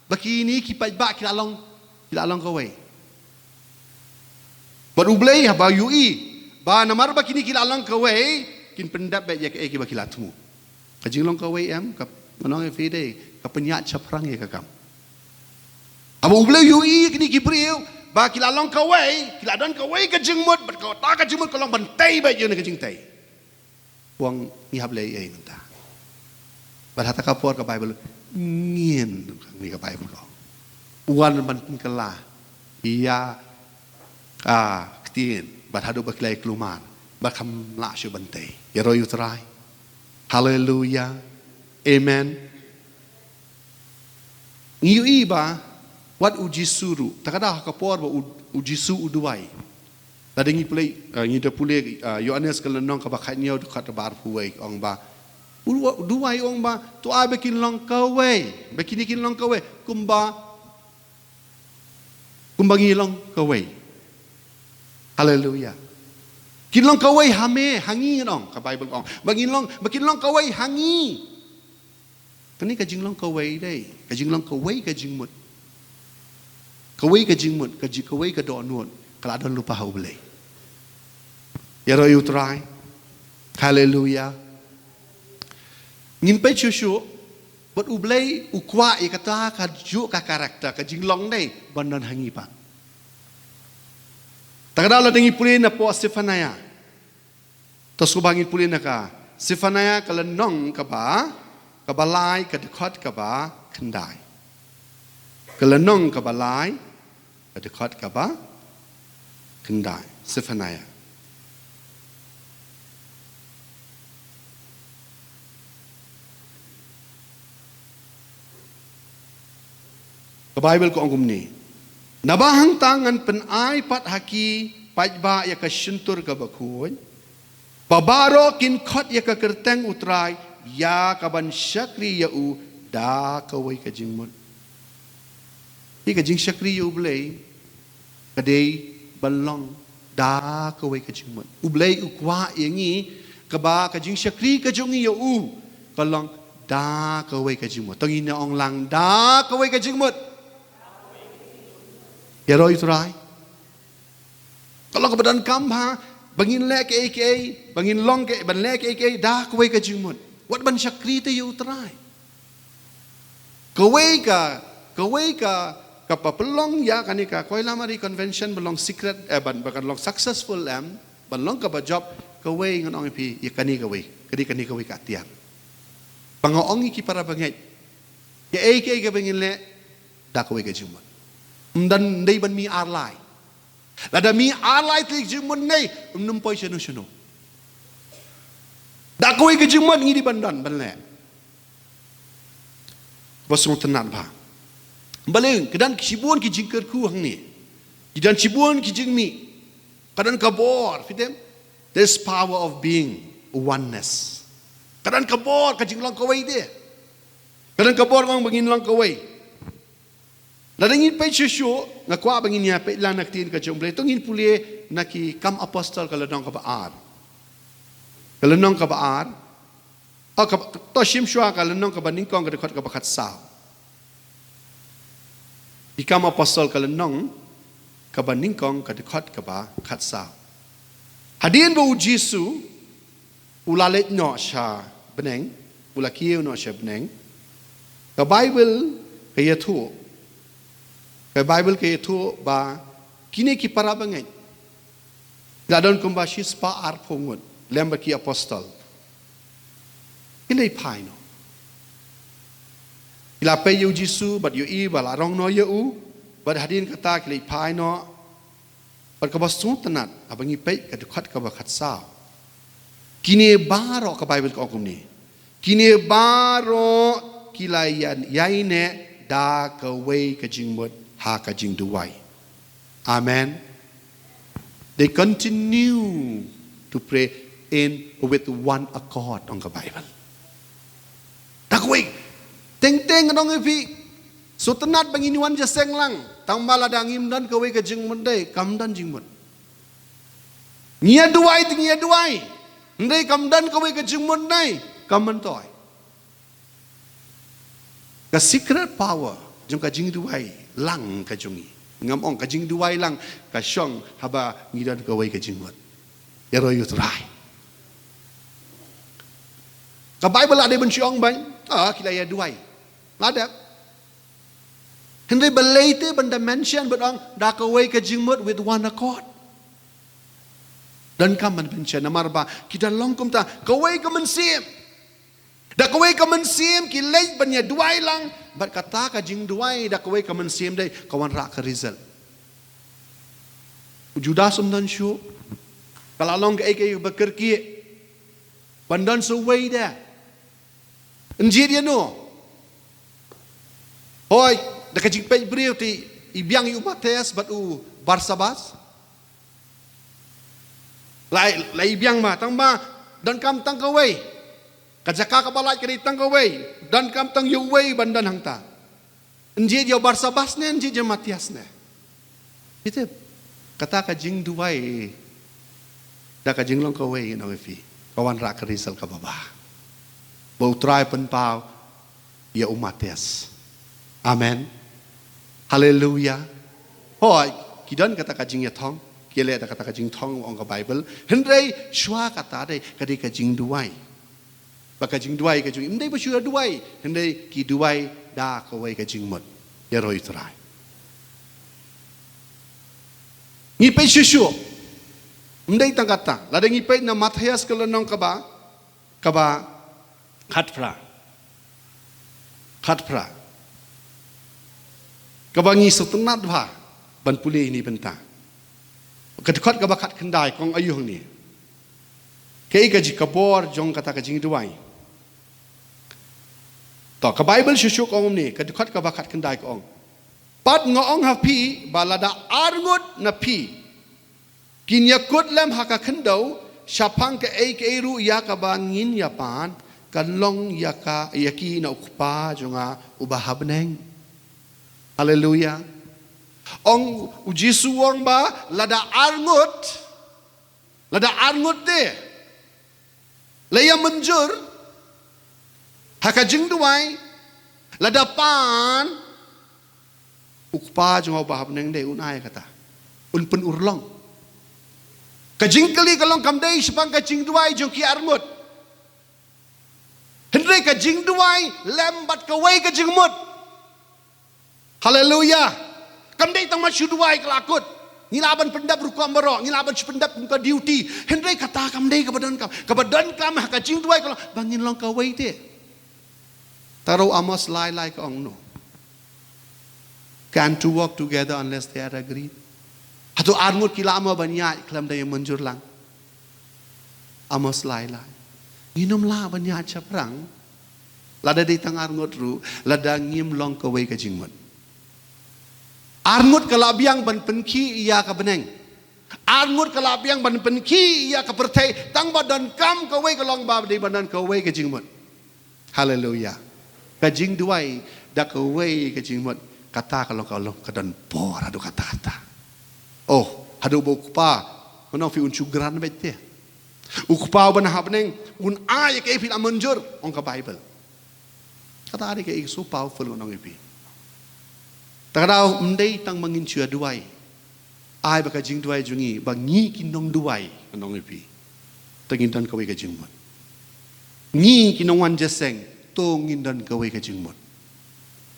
ba kine ki paidbah ki la long, ki la long kawei. Bad U Blei haba u ïohi ba namar ba kine ki la long kawei, kin pyndep beit ïa kaei kiba ki la thmu. Ka jinglong kawei, em, ka, ngan ong ïa phi dei, ka pynïaid shaphrang ïa ka kam. Haba U Blei u ïohi ïa kine ki briew ba ki la long kawei, ki la don kawei ka jingmut, bad kata ka jingmut ka long ban tei beit ïa une ka jingtei. U ong ngi hap leh ei ei mynta. Bad ha kata ka por ka Bible, ngin, ngi ka Bible ka ong, u wan ban pynkylla ïa ka ktien, bad haduh ba ki la ïa kulmar, bad kam lah shuh ban tei. Ïaroh ïa U Trai. Haleluia. Amen. Ngi ïohi ba wat U Jisu ruh, kata ka daw ha ka por ba U, U Jisu u duwai. Lada ngi pule, eh, ngi da pule, eh, Ïoannis ka lynnong kaba khathynñiew dkhot kaba arphew wei, ong ba, u, u duwai, ong ba, to ai ba kin long kawei, ba kine kin long kawei kumba, kumba ngi long kawei. Haleluia. Kin long kawei ha me, ha ngi, ngan ong, ka Bible ka ong, ba ngin long, ba kin long kawei ha ngi. Kane ka jinglong kawei dei, ka jinglong kawei ka jingmut. Kawei ka jingmut, ka ji-, kawei ka dohnud, ka la don lypa ha U Blei. Ïaroh ïa U Trai. Haleluia. Ngin peit shuh shuh, bad U Blei u kwah ïa kata kajuh ka character, ka jinglong dei, ban don ha ngi pat. Te ka daw lada ngi pule na poh Sefanaïa. To sngewbha ngin pule na ka Sefanaïa ka lynnong kaba, kaba lai ka dkhot kaba khyndai. Ka lynnong kaba lai ka dkhot kaba khyndai. Sefanaïa. Ka Bible ka ong kumne. Naba hangta ngan pynai pat ha ki paidbah ïa ka shyntur kaba khuid. Ba baroh kin khot ïa ka kyrteng U Trai, ïa kaban shakri ïa u da kawei ka jingmut. Ïa ka jingshakri ïa U Blei, ka dei ban long da kawei ka jingmut. U Blei u kwah ïa ngi, kaba ka jingshakri ka jong ngi ïa u, ka long da kawei ka jingmut. To ngin ong lang, da kawei ka jingmut. Ïaroh ïa U Trai. Ka long kaba donkam bha, ba ngin leh kaei kaei, ba ngin long kaei, ban leh kaei kaei, da kawei ka jingmut. Wat ban shakri te ïa U Trai. Kawei ka, kawei ka, kaba pynlong ïa kane ka Koilamari Convention ban long secret, eh, ban, ban long successful, em, ban long kaba jop, kawei ngan ong ïa phi, ïa kane kawei, ka dei kane kawei ka atiar. Ba nga ong ïa ki para bangeit, kaei kaei kaba ngin leh, da kawei ka jingmut. Ym don, ym dei ban mih ar lai. Lada mih ar lai tylli ka jingmut ne, ym nym poi shano shano. Da kawei ka jingmut ngi dei ban don, ban leh. Ba sngewtynnat bha. Balei, ka don shibun ki jingkyrkhu hangne. Ki don shibun ki jingmih. Ka don ka bor, phi tip? There's power of being oneness. Ka don ka bor, ka jinglong kawei de. Ka don ka bor ong ba ngin long kawei. Lada ngin peit shuh shuh, nga kwah ba ngin ïa peit lang na ka ktien ka jong U Blei. To ngin pule na ki Kam Apostol ka lynnong kaba ar. Ka lynnong kaba ar. Oh, ka, to shim shuwa ka lynnong kaba nyngkong ka dkhot kaba khatsaw. Ki Kam Apostol ka lynnong kaba nyngkong ka dkhot kaba khatsaw. Hadien ba U Jisu u la leit noh sha bneng, u la kiew noh sha bneng, ka Baibl ka ïathuh, ka Baibl ka ïathuh ba kine ki para bangeit la don kumba shispah arphew ngut lem bad ki apostol. Ki leit phai noh. Ki la peit ïa U Jisu bad ïohi ba la rong noh ïa u, bad hadien kata ki leit phai noh. Bad kaba sngewtynnat, haba ngi peit ka dkhot kaba khatsaw, kine baroh, ka Baibl ka ong kumne, kine baroh ki la ïa, ïaineh da kawei ka jingmut ha ka jingduwai. Amen. They continue to pray in with one accord, ong ka Baibl. Da kawei. Teng teng ngan ong ïa phi, sngewtynnat ba ngin wan jingïaseng lang, tang ba lada ngim don kawei ka jingmut dei, kam don jingmut. Ngi ïa duwai te ngi ïa duwai, hynrei kam don kawei ka jingmut dei, kam myntoi. Ka secret power jong ka jingduwai lang ka jong ngi. Ngam ong ka jingduwai lang ka shong haba ngi don kawei ka jingmut. Ïaroh ïa U Trai. Ka Baibl la dei ban shu ong ban, ah, ki la ïa duwai. La dep. Hynrei balei te ban da mention ban ong da kawei ka jingmut, with one accord. Donkam ban mention namar ba ki da long kumta, kawei ka mynsiem. Da kawei ka mynsiem ki leit ban ïa duwai lang, bad kata ka jingduwai da kawei ka mynsiem dei ka wanrah ka result. U Judas um don shuh, ka la long kaei kaei ba kyrkieh, ban don sa uwei de. Yn jied ïano? Hooid, da ka jingpeit briew te i biang ïa u Mathaios bad u Barsabas. La, la i biang ma, tang ba donkam tang kawei. Ka jaka kaba lait ka dei tang kawei. Donkam tang ïa uwei ban don hangta. Yn jied ïa u Barsabas ne, yn jied ïa u Mathaios ne? Phi tip, kata ka jingduwai da ka jinglong kawei, ngan ong ïa phi, ka wanrah ka result kaba bha. Ba U Trai pynpaw ïa u Mathaios. Amen. Haleluia. Hooid, ki don kata ka jingïathong, ki leh da kata ka jingthong, ong ka Baibl. Hynrei shuwa kata dei, ka dei ka jingduwai. Ba ka jingduwai ka jong ngi ym dei ba shu duwai, hynrei ki duwai da kawei ka jingmut. Ïaroh ïa U Trai. Ngi peit shuh shuh. Ym dei tang kata. Lada ngi peit na Mathaios ka lynnong kaba, kaba khatphra. Khatphra. Kaba ngi sngewtynnat bha ban pule ïa kane bynta. Ka dkhot kaba khatkhyndai ka ong aïu hangne? Kaei ka jingkabor jong kata ka jingduwai? To, ka Baibl shuh shuh ka ong kumne, ka dkhot kaba khatkhyndai ka ong, pat nga ong ha phi ba lada arngut na phi kin ïakut lem ha ka khyndew shaphang kaei kaei ruh ïa kaba ngin ïapan, kan long ïa ka, ïa ki na U Kpa jong nga uba ha bneng. Haleluia. Ong U Jisu, ong ba lada arngut, lada arngut te la ïa mynjur ha ka jingduwai, lada pan, U Kpa jong nga uba ha bneng dei un ai kata, un pynurlong. Ka jingkylli ka long kam dei shaphang ka jingduwai jong ki arngut, hynrei ka jingduwai lem bad kawei ka jingmut. Haleluia. Kam dei tang mat shu duwai ka la kut. Ngi lah ban pyndep rukom baroh, ngi lah ban shu pyndep kum ka duty. Hynrei kata kam dei kaba donkam. Kaba donkam ha ka jingduwai ka long ba ngin long kawei te. Tang ruh Amos lai lai ka ong no. Can two walk together unless they are agreed? Hato arngut ki lah mo ban ïaid khlem da ïamynjur lang? Amos lai lai. Ngin ym lah ban ïaid shaphrang. Lada dei tang arngut ruh, lada ngim long kawei ka jingmut. Arngut ka lah biang ban pynkhih ïa ka bneng. Arngut ka lah biang ban pynkhih ïa ka pyrthei, tang ba donkam kawei ka long ba dei ban don kawei ka jingmut. Haleluya. Ka jingduwai da kawei ka jingmut, kata ka long, ka long ka don bor haduh katta katta. Oh, haduh ba u kpa, mynno phi un shu kren beit te. U kpa uba na ha bneng un ai ïa kaei phi la mynjur, ong ka Baibl. Kata dei kaei ka so powerful ngan ong ïa phi. Te ka daw ym dei tang ba ngin shu ïaduwai. Ai ba ka jingduwai jong ngi, ba ngi ki nongduwai, ngan ong ïa phi, to ngin don kawei ka jingmut. Ngi ki nongwan jingïaseng, to ngin don kawei ka jingmut.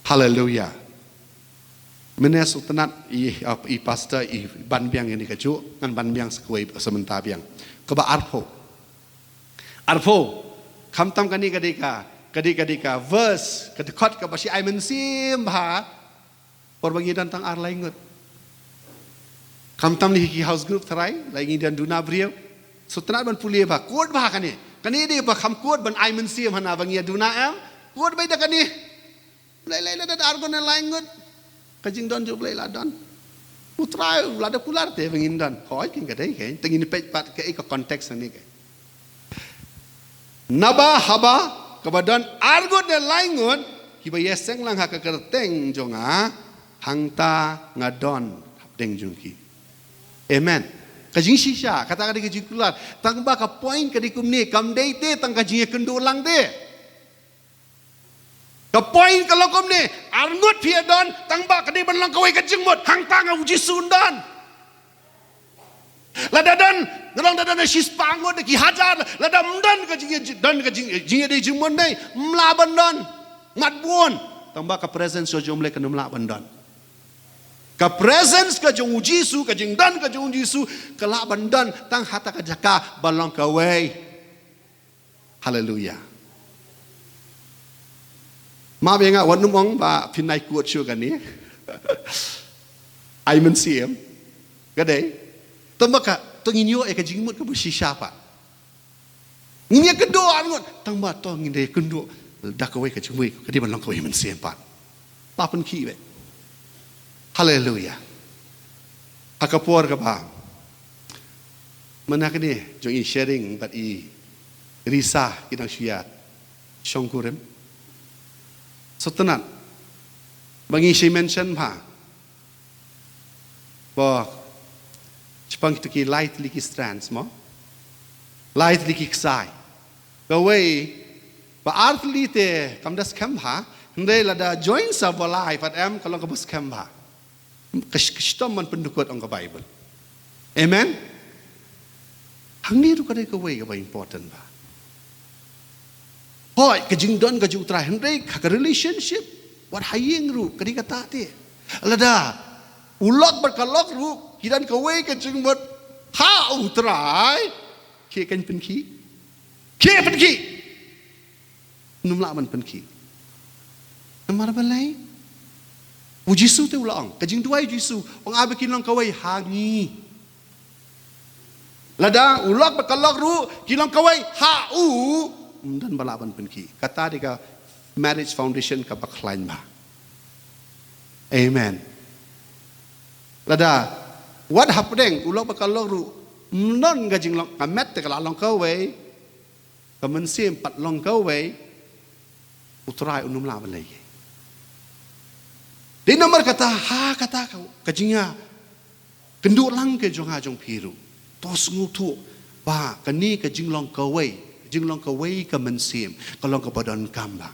Haleluya. Mynne sngewtynnat i, i pastor i ban biang ïa kane kajuh, ngan ban biang sa kawei sa mynta biang. Kaba arphew. Arphew. Khamtam kane ka dei ka, ka dei, ka dei ka verse, ka dkhot kaba shu ai mynsiem bha. Por ba ngi don tang ar lai ngut. Khamtam lei ki house group tharai, lei ngi don duna briew. Sngewtynnat ban pule bha, kut bha kane. Kane dei ba kham kut ban ai mynsiem hana ba ngi ïa duna em. Kut beit da kane. Blei lei lada arngut ne lai ngut. Ka jingdon jong U Blei la don. U Trai u la da kular te ba ngin don. Hooid, kein ka dei kein. Te ngin peit pat kaei ka context hangne kein. Naba haba kaba don arngut ne lai ngut kiba ïaseng lang ha ka kyrteng jong nga, hangta nga don hapdeng jong ki. Amen. Ka jingshisha, kata ka dei ka jingkular. Tang ba ka point ka dei kumne, kam dei te tang ka jingïakynduh lang te. Ka point ka long kumne, arngut phi ïa don, tang ba ka dei ban long kawei ka jingmut, hangta nga U Jisu un don. Lada don, nga long da don shispah ngut, da ki hajar, lada ym don ka jing, don ka jing, jingïadei jingmut dei, ym lah ban don. Mat bun. Tang ba ka presence ka jong U Blei kan ym lah ban don. Ka presence ka jong U Jisu, ka jingdon ka jong U Jisu, ka lah ban don, tang hata ka jaka ba long kawei. Haleluya. Map ïa nga wat nym ong ba phin nai kut shuh kane. Ai mynsiem. Ka dei. Tang ba ka, to ngin ïoh ïa ka jingmut kaba shisha pat. Ngin ïakynduh arngut, tang ba to ngin da ïakynduh da kawei ka jingmut, ka dei ban long kawei mynsiem pat. La pynkhih beit. Haleluya. Ha ka por kaba mynta kane jong i Shering bad i Risa ki dang shu ïa shongkurim. Sngewtynnat ba ngi shu mention bha. Ba shaphang kito ki lai tylli ki strands mo. Lai tylli ki ksai. Kawei, ba ar tylli te kam da skhem bha, hynrei lada join sa ba lai pat em ka long kaba skhem bha. Ka sh-, ka shitom ban pyndukut ong ka Bible. Amen. Hangne ruh ka dei kawei kaba important bha. Hooid, ka jingdon ka jong U Trai, hynrei ka, ka relationship wat ha ïing ruh ka dei kata te. Lada u lok bad ka lok ruh ki don kawei ka jingmut ha U Trai, khie kan pynkhih. Khie pynkhih. Ym lah ban pynkhih. Namar balei? U Jisu te u la ong, ka jingduwai U Jisu, ong ai ba kin long kawei ha ngi. Lada u lok bad ka lok ruh ki long kawei ha u, ym don ba lah ban pynkhih. Kata dei ka marriage foundation kaba khlaiñ bha. Amen. Lada wat hapdeng u lok bad ka lok ruh ym don ka jinglong, ka met te ka la long kawei, ka mynsiem pat long kawei, U Trai un ym lah ban leh ei. Dei namar kata, ha kata ka, ka jingïa kynduh lang ka jong nga jong phi ruh, to sngewthuh ba kane ka jinglong kawei, jinglong kawei ka mynsiem, ka long kaba donkam bha.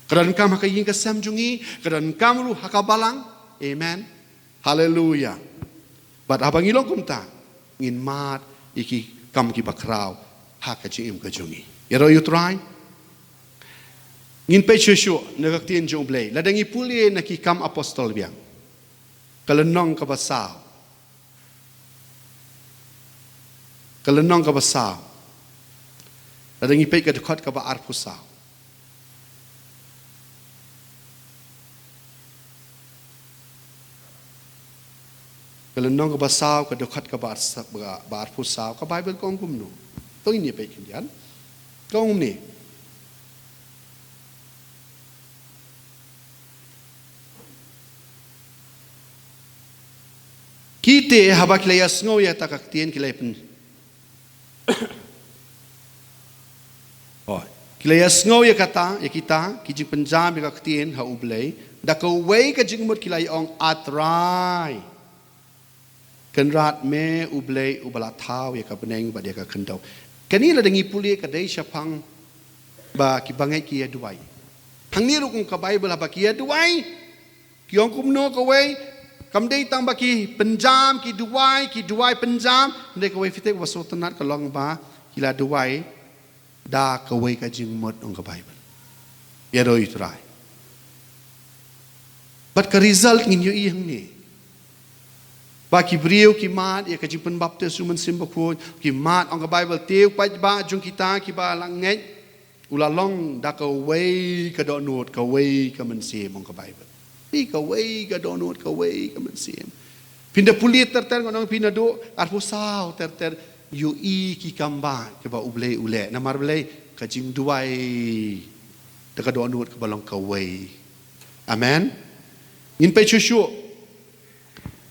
Ka donkam ha ka ïing ka sem jong ngi, ka donkam ruh ha ka balang. Amen. Haleluya. Bad haba ngi long kumta, ngin mad ïa ki kam kiba khraw ha ka jingim ka jong ngi. Ïaroh ïa U Trai. Ngin peit shuh shuh na ka ktien jong U Blei. Lada ngi pule na Ki Kam Apostol biang, ka lynnong kaba saw, Ka lynnong kaba saw. Lada ngi peit ka dkhot kaba arphew saw. Ka lynnong kaba saw, ka dkhot kaba ar-, ba, ba arphew saw, ka Baibl ka ong kumno. To ngin ïa peit khyndiat. Ka ong kumne. Kita haba ki la ïa sngew ïa kata ka ktien ki la ïa pyn-, oh, ki la ïa sngew ïa kata, ïa kita ki jingpynjam ïa ka ktien ha U Blei, da kawei ka jingmut ki la ïa ong, A Trai, Kynrad me U Blei uba la thaw ïa ka bneng bad ïa ka khyndew. Kane lada ngi pule ka dei shaphang ba ki bangeit ki ïa duwai. Hangne ruh kum ka Baibl haba ki ïa duwai, ki ong kumno kawei, kam dei tang ba ki pynjam, ki duwai, ki duwai pynjam, hynrei kawei, phi tip kaba sngewtynnat ka long ba ki la duwai da kawei ka jingmut, ong ka Baibl. Ïaroh ïa U Trai. Bad ka result ngin ïohi hangne. Ba ki briew ki mad ïa ka jingpynbaptis u Mynsiem Bakhuid, ki mad, ong ka Baibl, te u paidbah jong kita kiba la ngeit u la long da kawei ka dohnud, kawei ka mynsiem, ong ka Baibl. Phi, kawei ka dohnud, kawei ka mynsiem. Phin da pule ter ter, ngan ong phi, naduh arphew saw ter ter, ïohi ki kam ba kiba U Blei u leh. Namar balei? Ka jingduwai da ka dohnud kaba long kawei. Amen. Ngin peit shuh shuh.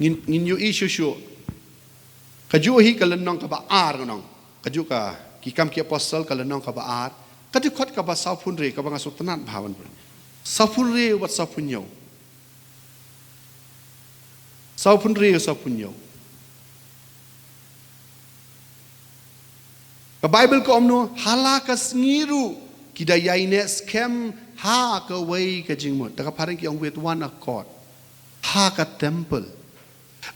Ngin, ngin ïohi shuh shuh. Kajuh hi ka lynnong kaba ar, ngan ong. Kajuh ka Ki Kam ki Apostol ka lynnong kaba ar. Ka dkhot kaba sawphew hynriew, kaba nga sngewtynnat bha ban pule. Sawphew hynriew bad sawphew hynñiew. Sawphew hynriew, sawphew hynñiew. Ka Baibl ka ong kumno, ha la ka sngi ruh ki da ïaineh skhem ha kawei ka jingmut. Da ka phareng ki ong with one accord. Ha ka temple.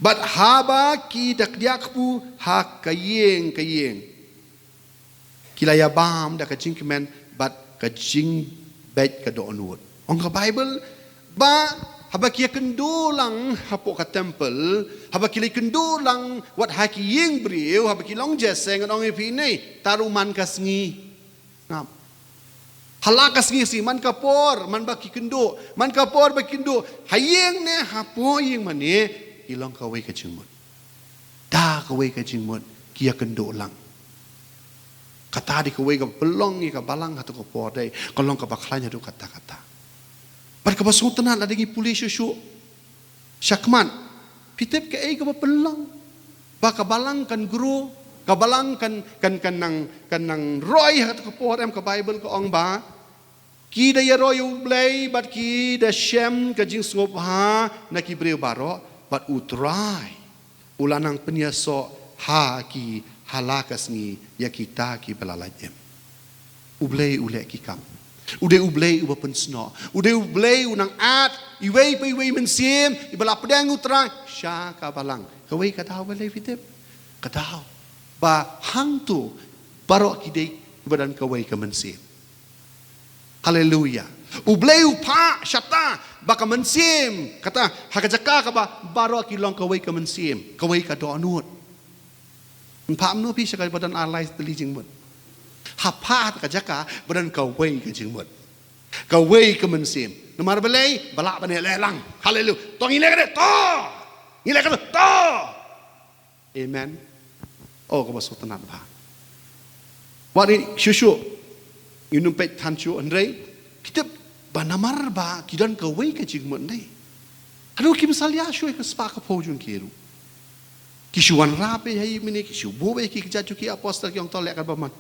Bad haba ki da kdiah kpu ha ka ïing ka ïing, ki la ïa bam da ka jingkmen bad ka jingbeit ka dohnud. Ong ka Baibl ba haba ki ïa kynduh lang hapoh ka temple, haba ki la ïa kynduh lang wat ha ki ïing briew, haba ki long jingïaseng, ngan ong ïa phi ne, tad ruh man ka sngi. Ngam. Ha la ka sngi sngi, man ka por, man ba ki kynduh, man ka por ba ki kynduh, ha ïing ne hapoh ïing mane, ki long kawei ka jingmut. Da kawei ka jingmut ki ïa kynduh lang. Kata dei kawei kaba pynlong ïa ka balang ha kato ka por, dei ka long kaba khlaiñ haduh katta katta. Bad kaba sngewtynnat lada ngi pule shuh shuh shakhmat, phi tip kaei kaba pynlong ba ka balang kan grow, ka balang kan, kan, kan nang, kan nang roi ha kato ka por? Em, ka Baibl ka ong ba ki da ïaroh ïa U Blei bad ki da shem ka jingsngewbha na ki briew baroh, bad U Trai u la nang pynïasoh ha ki ha la ka sngi ïa kita kiba la lait im. U Blei u leh ki kam. U dei U Blei uba pynsnoh. U dei U Blei u nang add iwei pa iwei mynsiem iba la pdiang U Trai sha ka balang. Kawei ka daw balei, phi tip? Ka daw ba hangto baroh ki dei kiba don kawei ka mynsiem. Haleluia. U Blei u phah shata ba ka mynsiem, kata, ha ka jaka kaba baroh ki long kawei ka mynsiem, kawei ka dohnud. Phah kumno phi sha kaba don ar lai tylli jingmut? Ha, phah ha ka jaka ba don kawei ka jingmut, kawei ka mynsiem. Namar balei? Ba lah ban ïaleh lang. Haleluia. To ngin leh kane, to. Ngin leh kane, to. Amen. Oh, kaba sngewtynnat bha. Wat ri shuh shuh, ngin ym peit than shuh, hynrei phi tip ba namar ba ki don kawei ka jingmut, hynrei haduh kim salia shuh ïa ka spah ka phew jong ki ruh. Ki shu wanrah beit ha i mane, ki shu buh beit ha ki kjat jong ki apostol, ki ong to leh katba mon.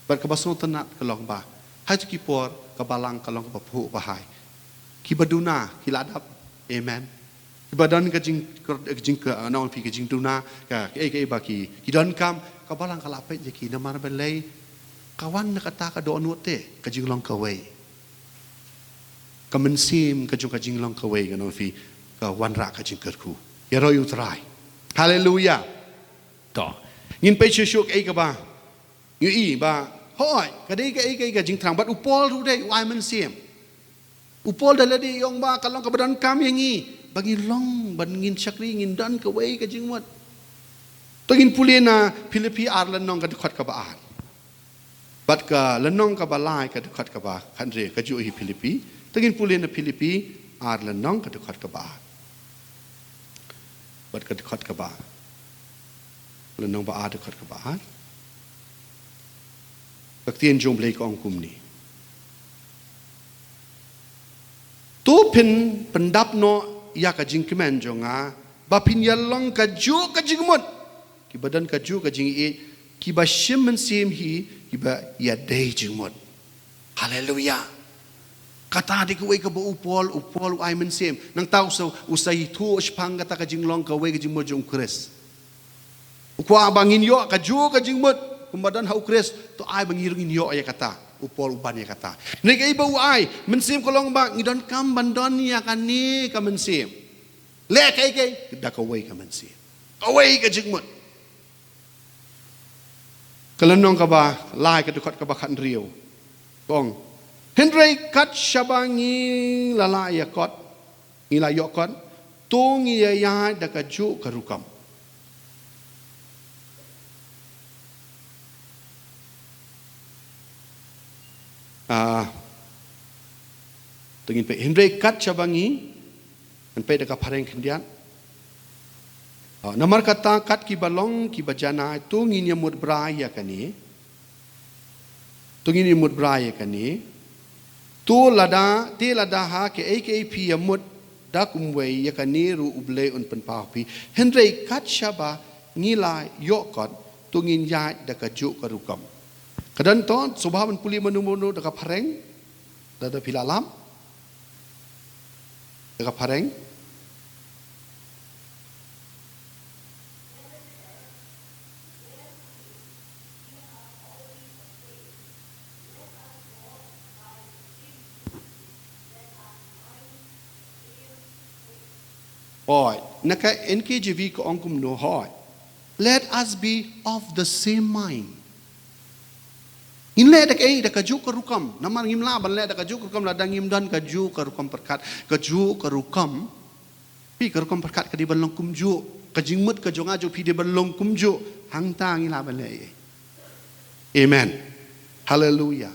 Bad kaba sngewtynnat ka long ba ha kito ki por ka balang ka long kaba phuh ba hai. Kiba duna ki la dap. Amen. Kiba don ka jing, ka jing, ka, nong phi, ka jingduna, ka, kaei kaei ba ki, ki donkam, ka balang ka la peit ïa ki. Namar balei? Ka wan na kata ka dohnud te, ka jinglong kawei. Ka mynsiem ka jong ka jinglong kawei, ka nong phi, ka wanrah ka jingkyrkhu. Ïaroh ïa U Trai. Haleluia. To. Ngin peit shuh shuh kaei kaba ngi ïohi ba, hooid, ka dei kaei kaei ka jingthrang, bad u Paul ruh dei u ai mynsiem. U Paul da lade ong ba ka long kaba donkam ïa ngi ba ngin long, ba ngin shakri, ngin don kawei ka jingmut. To ngin pule na Philippi ar lynnong ka dkhot kaba ar. Bad ka lynnong kaba lai ka dkhot kaba khathynriew, kajuh hi Philippi. To ngin pule na Philippi ar lynnong ka dkhot kaba ar. Bad ka dkhot kaba ar. Lynnong ba ar dkhot kaba ar. Ka ktien jong U Blei ka ong kumne. To phin pyndap noh ïa ka jingkmen jong nga, ba phin ïalong kajuh ka jingmut, kiba don kajuh ka jingïeit, kiba shim mynsiem hi, kiba ïadei jingmut. Haleluia. Kata dei kawei kaba u Paul, u Paul u ai mynsiem. Nangta u sa, u sa ïathuh shaphang kata ka jinglong kawei ka jingmut jong u Khrist. U kwah ba ngin ïoh kajuh ka jingmut kumba don ha u Khrist, to ai ba ngi ruh ngin ïoh ïa kata. U Paul u ban ïa kata. Hynrei kaei ba u ai, mynsiem ka long ba ngi donkam ban don ïa kane ka mynsiem. Leh kaei kaei da kawei ka mynsiem. Kawei ka jingmut. Ka lynnong kaba lai ka dkhot kaba khathynriew. Ka ong. Hynrei kat shaba ngi la lah ïa kot, ngi la ïoh kot, to ngi ïaid da kajuh ka rukom. Ah, to ngin peit, hynrei kat shaba ngi, ngan peit da ka phareng khyndiat. Ah, namar kata kat kiba long kiba janai, to ngin ïamut brai ïa kane. To ngin ïamut brai ïa kane. To lada, te lada ha kaei kaei phi ïamut da kumwei, ïa kane ruh U Blei un pynpaw phi. Hynrei kat shaba ngi la ïoh kot, to ngin ïaid da kajuh ka rukom. Ka don to, sngewbha ban pule mano mano da ka phareng. Lada phi lah lap da ka phareng. Hooid, na ka N K J V ka ong kumno, hooid. Let us be of the same mind. Ngin leh da kaei, da kajuh ka rukom. Namar ngim lah ban leh da kajuh ka rukom lada ngim don kajuh ka rukom pyrkhat, kajuh ka rukom. Phi, ka rukom pyrkhat ka dei ban long kumjuh. Ka jingmut ka jong nga jong phi dei ban long kumjuh. Hangta ngi lah ban leh ei. Amen. Haleluia.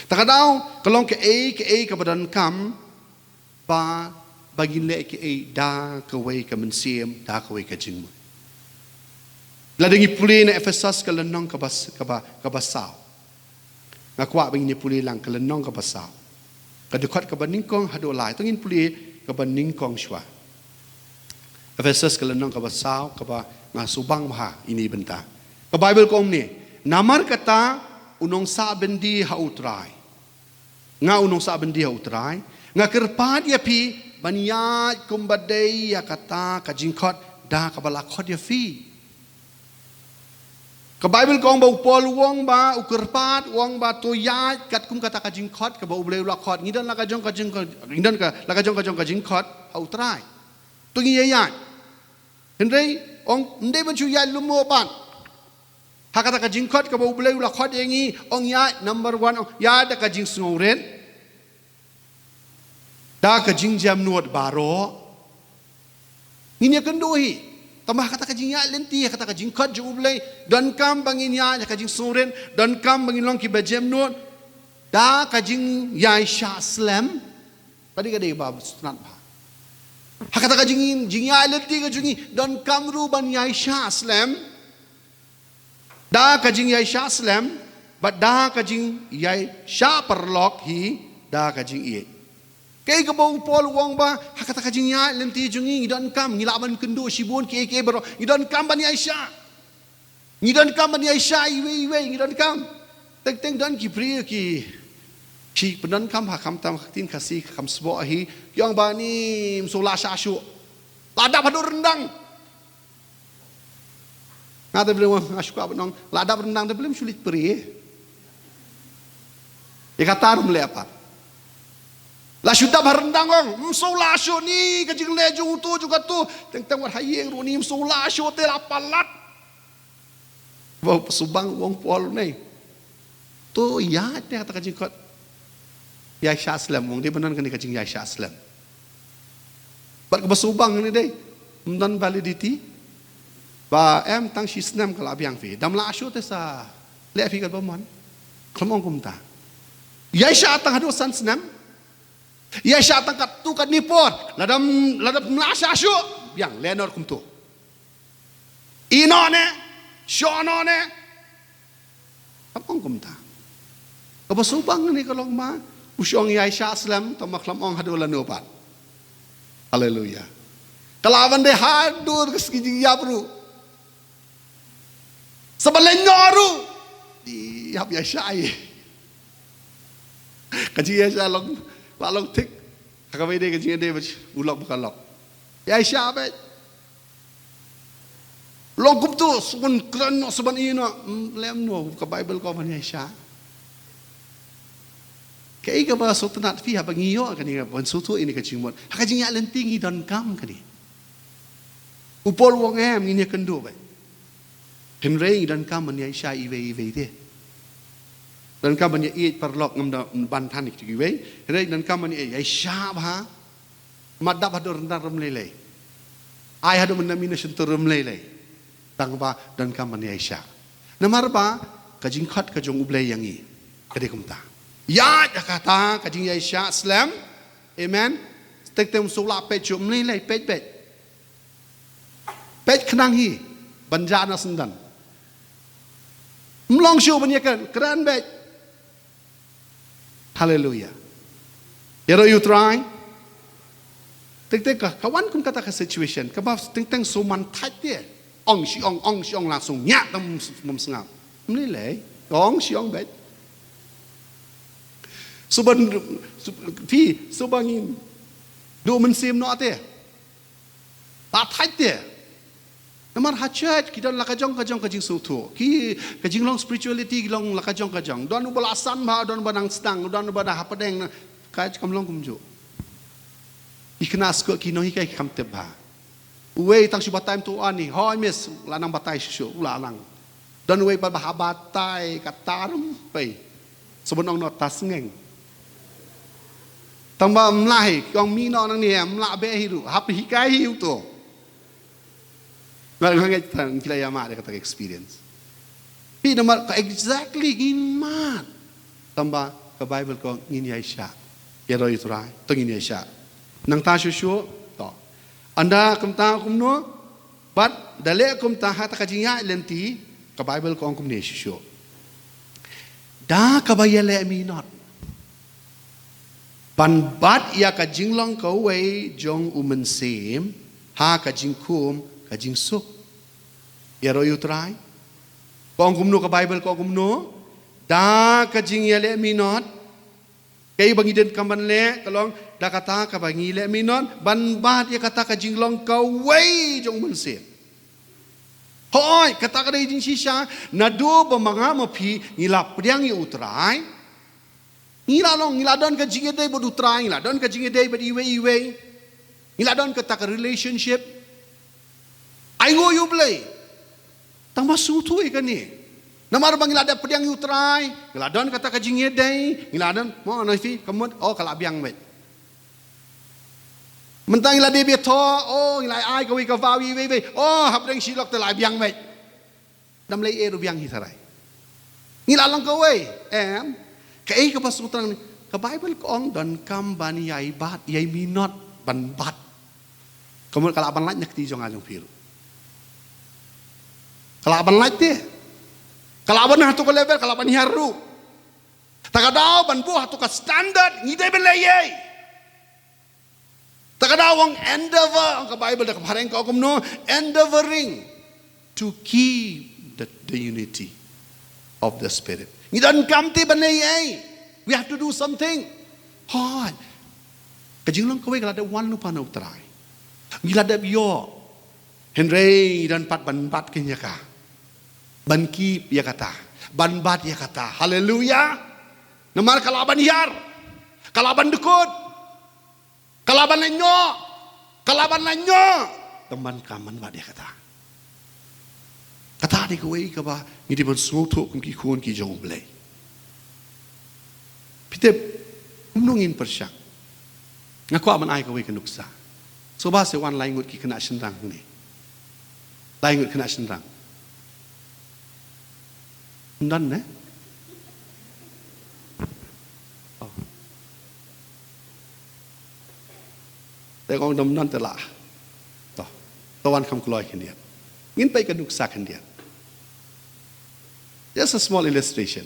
Ta ka daw, ka long kaei kaei kaba donkam ba, ba ngin leh kaei da kawei ka mynsiem, da kawei ka jingmut. Lada ngi pule na Ephesos ka lynnong kaba, kaba, kaba saw. Nga kwah ba ngin ïa pule lang ka lynnong kaba saw. Ka dkhot kaba nyngkong haduh lai, to ngin pule kaba nyngkong shuwa. Ephesos ka lynnong kaba saw, kaba nga subang bha ine i bynta. Ka Baibl ka ong kumne, namar kata u nongsah byndi ha U Trai. Nga u nongsah byndi ha U Trai, nga kyrpad ïa phi ban ïaid kumba dei ïa kata ka jingkhot da kaba la khot ïa phi. Ka Baibl ka ong ba u Paul u ong ba u kyrpad, u ong ba to ïaid katkum kata ka jingkhot kaba U Blei u la khot. Ngi don la ka jong ka jingkhot, ngi don ka, la ka jong ka jong ka jingkhot ha U Trai. To ngi ïaid. Hynrei ong, ym dei ban shu ïaid lum mo ban. Ha kata ka jingkhot kaba U Blei u la khot ïa ngi, ong ïaid, number one, ong ïaid da ka jingsngewrit. Da ka jingjemnud baroh. Ngin ïa kynduh hi. Tangba ha kata ka jingïaid lynti, ha kata ka jingkhot jong U Blei, donkam ba ngin ïaid da ka jingsngewrit, donkam ba ngin long kiba jemnud. Da ka jingïaishah slem. Ka dei, ka dei ba sngewtynnat bha. Ha kata ka jing, jingïaid lynti ka jong ngi, donkam ruh ban ïaishah slem. Da ka jingïaishah slem, bad da ka jingïaishah paralok hi, da ka jingïeit. Kaei kaba u Paul u ong ba, ha kata ka jingïaid lynti jong ngi, ngi donkam, ngi lah ban kynduh shibun kiei kiei baroh, ngi donkam ban ïaishah. Ngi donkam ban ïaishah iwei iwei, ngi donkam. Teng teng don ki briew ki, ki pyndonkam ha kham tam ha ktien Khasi, kham sboh hi, ki ong ba ni ym shu lah shah shuh. La dap haduh ryndang. Nga te bym, nga shu kwah ban ong, la dap ryndang te bym shu leit prie. Ïa kata ruh ym leh pat. La shu dap ha ryndang ong, ym shu lah shuh ni ka jingleh jong uto jong kato. Teng teng wat ha ïing ruh ni ym shu lah shuh te la palat. Ba u subang u ong Paul ne. To ïaid ne kata ka jingkhot. Ïaishah slem, u ong dei ban don kane ka jingïaishah slem. Bad kaba subang ne dei, ym don validity. Ba em tang shi snem ka la biang phi. Dam la shu te sa leh phi katba mon. Khlem ong kumta. Ïaishah tang haduh san snem. Ïaishah tang katto katne por. Lada, lada ym la shah shuh. Biang leh noh kumto. Ïeh noh ne. Shoh noh ne. Khlem ong kumta. Kaba sngewbang ne ka long ma u shong ïaishah slem, tang ma khlem ong haduh lano pat. Haleluya. Ka la ban dei haduh ka sngi jingïap ruh. Sa ban leh noh ruh. Di hap ïaishah ïa. Ka jingïaishah long, la long thik. Ha kaba ïadei ka jingïadei bad u lok bad ka lok. Ïaishah beit. Long kumto, sa ban kren noh, sa ban ïeh noh, mm, lem noh, ka Baibl ka ong ban ïaishah. Kaei kaba sngewtynnat phi haba ngi ïoh kane, ban sngewthuh ïa kane ka jingmut. Ha ka jingïaid lynti ngi donkam kane. U Paul u ong em, ngin ïakynduh beit. Hynrei ngi donkam ban ïaishah iwei iwei te. Donkam ban ïaieit paralok, ngam da ban than ïa kiwei. Hynrei donkam ban ïaishah bha. Ym dap haduh ryndang rym lei lei. Ai haduh mynta mynmiet shyntur rym lei lei. Tang ba donkam ban ïaishah. Namar ba ka jingkhot ka jong U Blei ïa ngi ka dei kumta. Ïa, ïa kata ka jingïaishah slem. Amen. Teng teng shu lah peit shuh, ym lei lei, peit beit. Peit khnang hi ban jah na syndon. Ym long shuh ban ïakren, kren beit. Haleluya. Ïaroh ïa U Trai. Teng teng ka, ka wan kum kata ka situation, kaba teng teng shu man thait te. Ong shi ong, ong shi ong, langsung ñiah tam mum sngap. Ym lei lei. Ong shi ong beit. Shu ban, shu, phi, shu ban ngin duh mynsiem noh te. Ba thait te. Namar ha church ki don la ka jong ka jong ka jingsngewthuh. Ki, ka jinglong spirituality ki long la ka jong ka jong. Don uba la san bha, don uba nang sdang, don uba da hapdeng na. Ka kam long kumjuh. Ki khynnah skul ki nonghikai ki kam tip bha. Uwei tang shu batai mynta u Ani, hooid miss, la nang batai shuh shuh, u la nang. Don uwei pat ba hap batai, kata rym pei. Shu ban ong noh ta sngewthuh. Tang ba ym lah hi, ki ong mih noh nangne, ym lah beh hi ruh, hap hikai hi uto. Nga, nga ngeit tang ki la ïa mad ïa kata ka experience. Phi namar ka exactly ngin mad. Tang ba ka Bible ka ong ngin ïaishah. Ïaroh ïa U Trai, to ngin ïaishah. Nangta shuh shuh, to. Ynda kumta kumno, bad da leh kumta ha kata ka jingïaid lynti, ka Bible ka ong kumne shuh shuh. Da kaba ïaleh minot. Ban bat ïa ka jinglong kawei jong U Mynsiem, ha ka jingkhum, ka jingsuk. Ïaroh ïa U Trai. Ka ong kumno ka Bible, ka ong kumno. Da ka jingïaleh minot. Kaei ba ngi donkam ban leh, ka long, da kata kaba ngi leh minot, ban bat ïa kata ka jinglong kawei jong U Mynsiem. Hooid, kata ka dei jingshisha, naduh ba ma nga ma phi, ngi la pdiang ïa U Trai. Ngi la long, ngi la don ka jingïadei bad U Trai, ngi la don ka jingïadei bad iwei iwei. Ngi la don kata ka relationship. Ai nguh ïa U Blei. Tang ba sngewthuh ïa kane. Namar ba ngi la dep pdiang ïa U Trai, ngi la don kata ka jingïadei, ngi la don, mo, na phi, ka mut, oh, ka la biang beit. Mynta ngi la dep ïathoh, oh, ngi la ai kawei ka vow iwei iwei, oh, hapdeng shi lok te la biang beit. Dam lei eh ruh biang hi tharai. Ngi la long kawei, em. Kaei kaba sngewtynnat, ka Bible ka ong donkam ban ïai bat, ïai minot, ban bat. Ka mut ka lah ban lait na kti jong nga jong phi ruh. Ka lah ban lait te. Ka lah ban ha tu ka level, ka lah ban hiar ruh. Ta ka daw ban buh ha tu ka standard, ngi dei ban leh ei. Ta ka daw ong endeavor, ong ka Bible da ka phareng ka ong kumno, endeavoring to keep the, the unity of the Spirit. Ngi donkam te ban leh ei. We have to do something. Hooid. Ka jinglong kawei ka la dep wan lypa na U Trai. Ngi la dep ïoh. Hynrei ngi don pat ban bat kane ïa ka. Ban keep ïa kata. Ban bat ïa kata. Haleluya. Namar ka lah ban hiar. Ka lah ban dkut. Ka lah ban lait noh. Ka lah ban lait noh. Tang ban kam ban bat ïa kata. Kata dei kawei kaba ngi dei ban sngewthuh kum ki khun ki jong U Blei. Phi tip, kumno ngin pyrshang. Nga kwah ban ai kawei ka nuksa. Sngewbha sa wan lai ngut ki khynnah shynrang hangne. Lai ngut khynnah shynrang. Ym don ne? Oh. Te kong dom don te lah. To. To wan kham kloi khyndiat. Ngin peit ka nuksa khyndiat. Just a small illustration.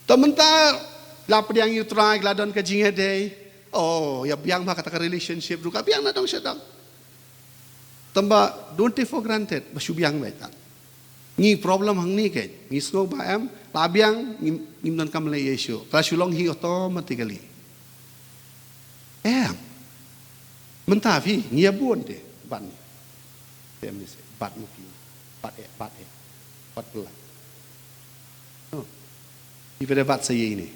To mynta la pdiang ïa u Trai, la don ka jingïadei. Oh, ïa biang bha kata ka relationship ruh, ka biang na dong sha dong. Tangba don't take for granted ba shu biang beit. Ngi problem hangne keiñ, ngi sngew ba em, la biang, ngim, ngim donkam leh ei ei shuh. Ka la shu long hi automatically. Em. Mynta phi, ngi ïa bun te, bat ni. Te em ni se, bat mo phi. Bat eh, bat eh. Bat pela. Oh. Phi pat dei bat sa ïa ine.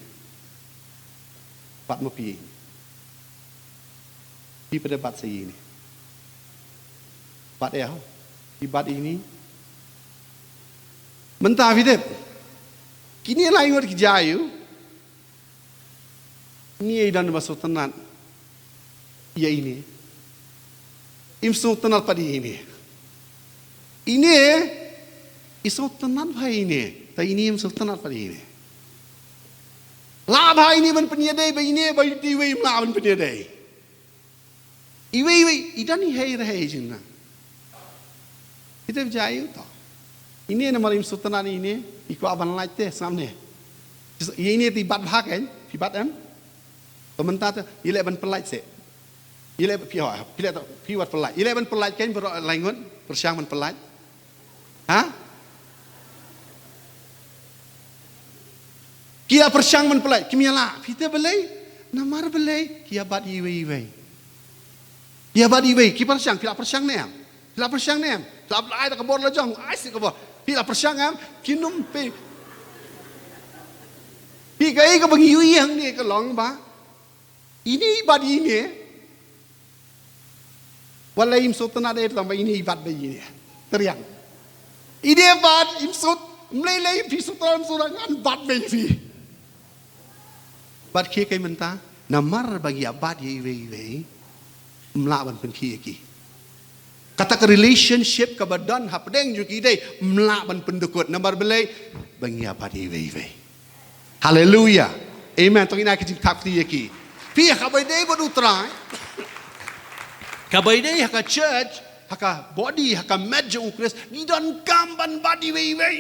Bat mo phi ïa ine. Phi pat dei bat sa ïa ine. Bat eh, ha? Phi bat ïa ine. Mynta phi dep. Kine lai ngut ki jaiu. Ine i don ba sngewtynnat ïa ine. Im sngewtynnat pat ïa ine. Ine i sngewtynnat bha ïa ine. Te ine im sngewtynnat pat ïa ine. Lah bha ine ban pynïadei bad ine, bad iwei im lah ban pynïadei. Iwei iwei i don i hei re hei jingnang. Ite bja ïa u to. Ine namar im sngewtynnat ïa ine, i kwah ban lait te, sngap ne. Ïa ine te i bat bha keiñ, phi bat em? Ba mynta te i leh ban pynlait se. I leh phi, phi leh to, phi wat pynlait. I leh ban pynlait keiñ baroh lai ngut, pyrshang ban pynlait. Ha? Ki ïa pyrshang ban pynlait, kim ïa lah. Phi te balei? Namar balei? Ki ïa bat ïa iwei iwei. Ki ïa bat ïa iwei, ki pyrshang, phi la pyrshang ne em? Phi la pyrshang ne em? Phi la ai da ka bor la jong, ai shi ka bor. Phi la pyrshang em? Kin ym phi. Phi kaei kaba ngi ïohi hangne ka long ba ine i bat ïa ine. Wat lei im sngewtynnat eh, tang ba ine i bat bad ine. Tang riang. Ine bat im sngewt, ym lei lei phi sngewtynnat, sngewtynnat ngan bat bad phi. Bad khie kaei mynta, namar ba ngi ïa bat ïa iwei iwei, ym lah ban pynkhih ïa ki. Kata ka relationship kaba don hapdeng jong ki dei, ym lah ban pyndukut. Namar balei? Ba ngi ïa bat ïa iwei iwei. Haleluya. Amen. To ngin ai ka jingthap kti ïa ki. Phi ha kaba ïadei bad u Trai, kaba ïadei ha ka church, ha ka body, ha ka met jong u Khrist, ngi donkam ban bat iwei iwei.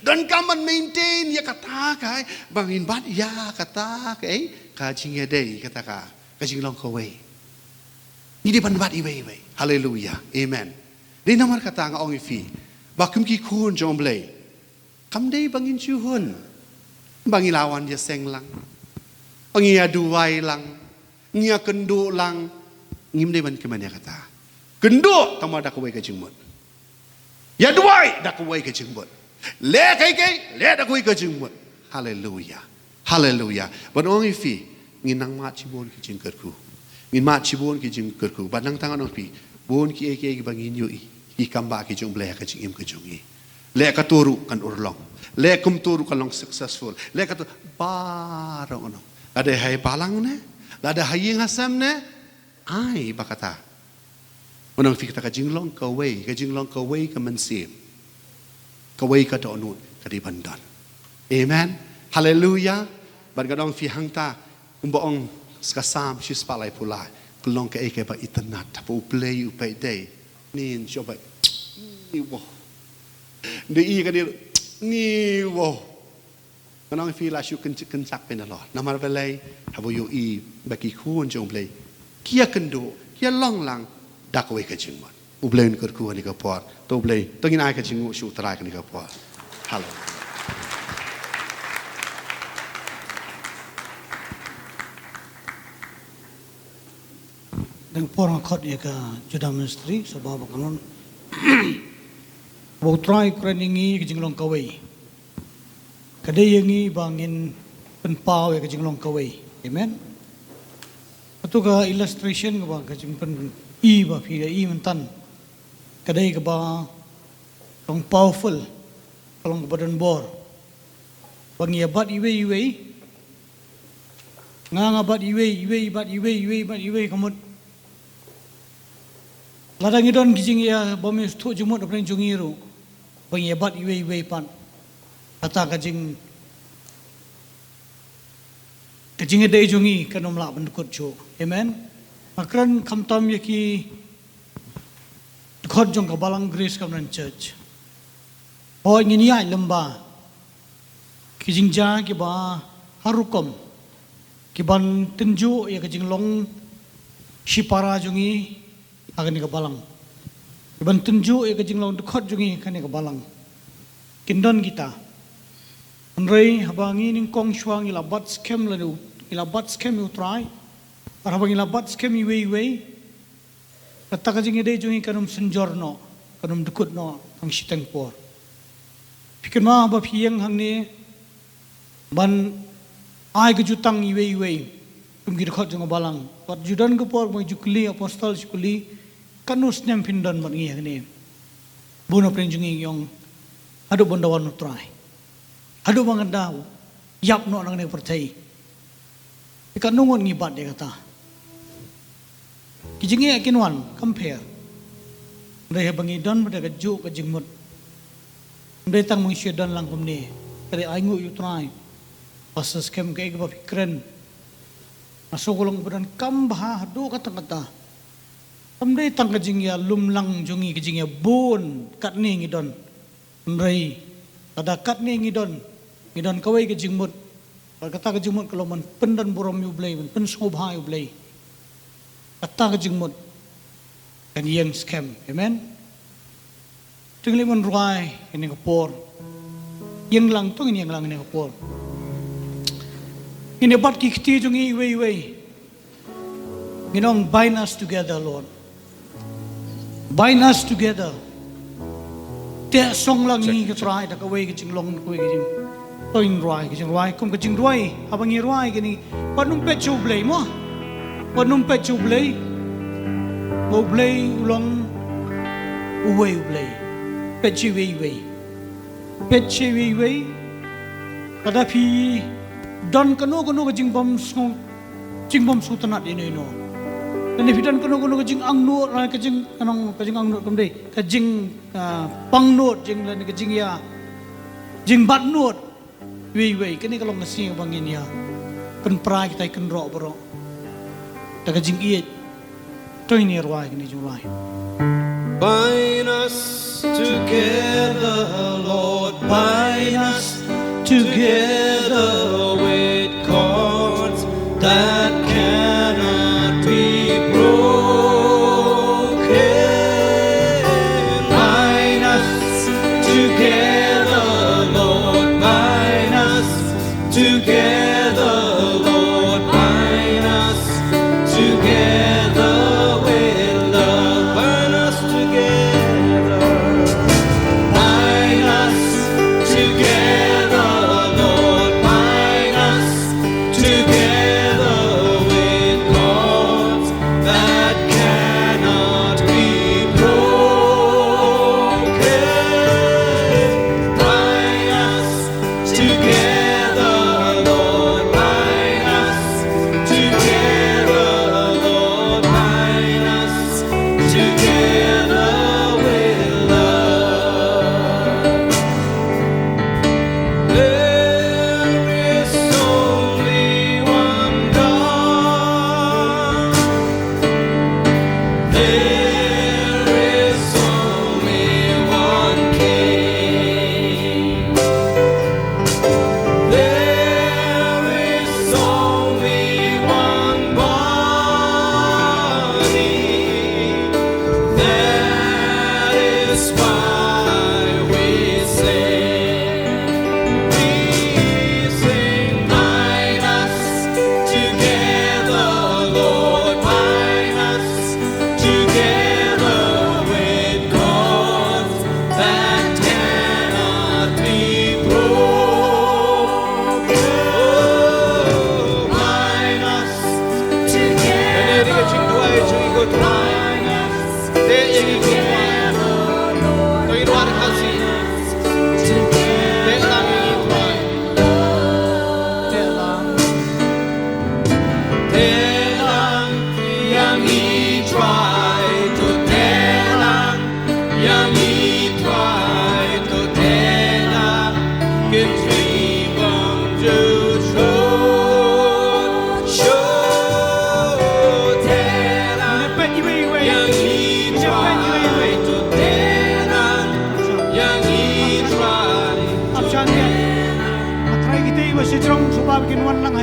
Donkam ban maintain ïa kata ka, ba ngin bat ïa kata ka, eh, ka jingïadei, kata ka, ka jinglong kawei. Ngi dei ban bat iwei iwei. Haleluya. Amen. Dei namar kata nga ong ïa phi ba kum ki khun jong u Blei, kam dei ba ngin shu hun ba ngi la wan ïaseng lang, ba ngi ïa duwai lang, ngi ïa kynduh lang. Ngim dei ban kmen ïa kata. Kynduh tang ba da kawei ka jingmut. Ïa duwai da kawei ka jingmut. Leh kaei kaei, leh da kawei ka jingmut. Haleluya. Haleluya. Ban ong ïa phi, ngin nang mad shibun ki jingkyrkhu. Ngin mad shibun ki jingkyrkhu. Bad nangta ngan ong ïa phi, bun kiei kiei kiba ngin ïohi, ki kam ba ki jong u Blei ha ka jingim ka jong ngi. Leh kato ruh kan urlong. Leh kumto ruh kan long successful. Leh kato, baroh ngan ong. Lada ha ïing ha sem ne, lada ha ïing ha sem ne, ai ba kata. Ngan ong ïa phi, kata ka jinglong kawei, ka jinglong kawei ka mynsiem, kawei ka dohnud ka dei ban don. Amen. Haleluya. Bad ngan ong ïa phi hangta, kumba ong sa ka Salm shispah laiphew lai, ka long kaei kaba itynnad, haba U Blei u peit dei. Nin shu peit. Ni wow. Dei i ka dei. Ni wow. Ngan ong ïa phi, la shu kynjak kynjak pynlong. Namar balei? Haba u ïohi ba ki khun jong U Blei ki ïa kynduh, ki ïa long lang da kawei ka jingmut. U Blei un kyrkhu ha kane ka por. To U Blei, to ngin ai ka jingnguh sha U Trai ha kane ka por. Haleluya. Dang por nga khot ïa ka Judah Ministry, sngewbha ba kynmaw ba U Trai u kren ïa ngi ka jinglong kawei. Ka dei ïa ngi ba ngin pynpaw ïa ka jinglong kawei. Amen. Katu ka illustration kaba ka jingpyn-i ba phi da i mynta, ka dei kaba long powerful, ka long kaba don bor. Ba ngi ïa bat iwei iwei. Nga nga bat iwei, iwei bat iwei, iwei bat iwei, ka mut Lada ngi don ki jingïabymïathuh jingmut hapdeng jong ngi ruh, ba ngi ïa bat iwei iwei pat, kata ka jing, ka jingïadei jong ngi kan ym lah ban dkut shuh. Amen. Nga kren khamtam ïa ki dkhot jong ka balang Grace Covenant Church. Hooid, ngin ïaid lyngba ki jingjia kiba har rukom, kiban tynjuh ïa ka jinglong shipara jong ngi ha kane ka balang, kiban tynjuh ïa ka jinglong dkhot jong ngi ha kane ka balang. Kin don kita. Hynrei haba ngi nyngkong shuwa ngi la bat skhem lane u, ngi la bat skhem ïa u Trai. Bad haba ngi la bat skhem iwei iwei, kata ka jingïadei jong ngi kan ym synjor noh, kan ym dkut noh tang shiteng por. Phi kynmaw ba phi ïeng hangne ban ai ka jutang iwei iwei kum ki dkhot jong ka balang. Wat ju don ka por ba ju kylli, apostol ju kylli, katno snem phin don bad ngi hangne? Bun hapdeng jong ngi ngi ong, haduh ban da wan u Trai, haduh ba ngan da ïap noh na kane ka pyrthei. Te katno ngut ngi bat ïa kata? Ki jingeh kin wan, kam pher. Hynrei haba ngi don bad kajuh ka jingmut, ym dei tang ba ngi shu don lang kumne, ka dei ainguh ïa u Trai. Pastor Skhem, kaei kaba phi kren, nga sngew ka long ba donkam bha haduh katta katta. Kam dei tang ka jingïalum lang jong ngi, ka jingïabun katne ngi don. Hynrei lada katne ngi don, ngi don kawei ka jingmut, bad kata ka jingmut ka long ban pyndonburom ïa u Blei, ban pynsngewbha ïa u Blei, kata ka jingmut kan ïeng skhem. Amen. Te ngin leit ban rwai kane ka por. Ïeng lang, to ngin ïeng lang kane ka por. Ngin ïa bat ki kti jong ngi iwei iwei. Ngin ong, "Bind us together, Lord. Bind us together." Teh song lang ngi, ko Trai, da kawei ka jinglong, kawei ka jing. To ngin rwai ka jingrwai, kum ka jingduwai, haba ngi rwai kane, wat nym peit sha u Blei mo. Wat nym peit sha u Blei. Ba u Blei u long uwei u Blei. Peit sha iwei iwei. Peit sha iwei iwei. Lada phi don kano kano ka jingbym sngew, jingbym sngewtynnad ïano ïano, lane phi don kano kano ka jingangnud, ka jing, ka nong, ka jingangnud kam dei, ka jing, ah, pangnud, jing, lane ka jingïa, jingbatnud. Iwei iwei, kane ka long ka sngi ba ngin ïa pynpra kita ki kynroh baroh da ka jingïeit. To ngin ïa rwai kane ka jingrwai. Bind us together, Lord, bind us together with cords that cannot be broken. Bind us together, Lord, bind us together, Lord, bind us together with love. Bind us together. Bind us together, Lord.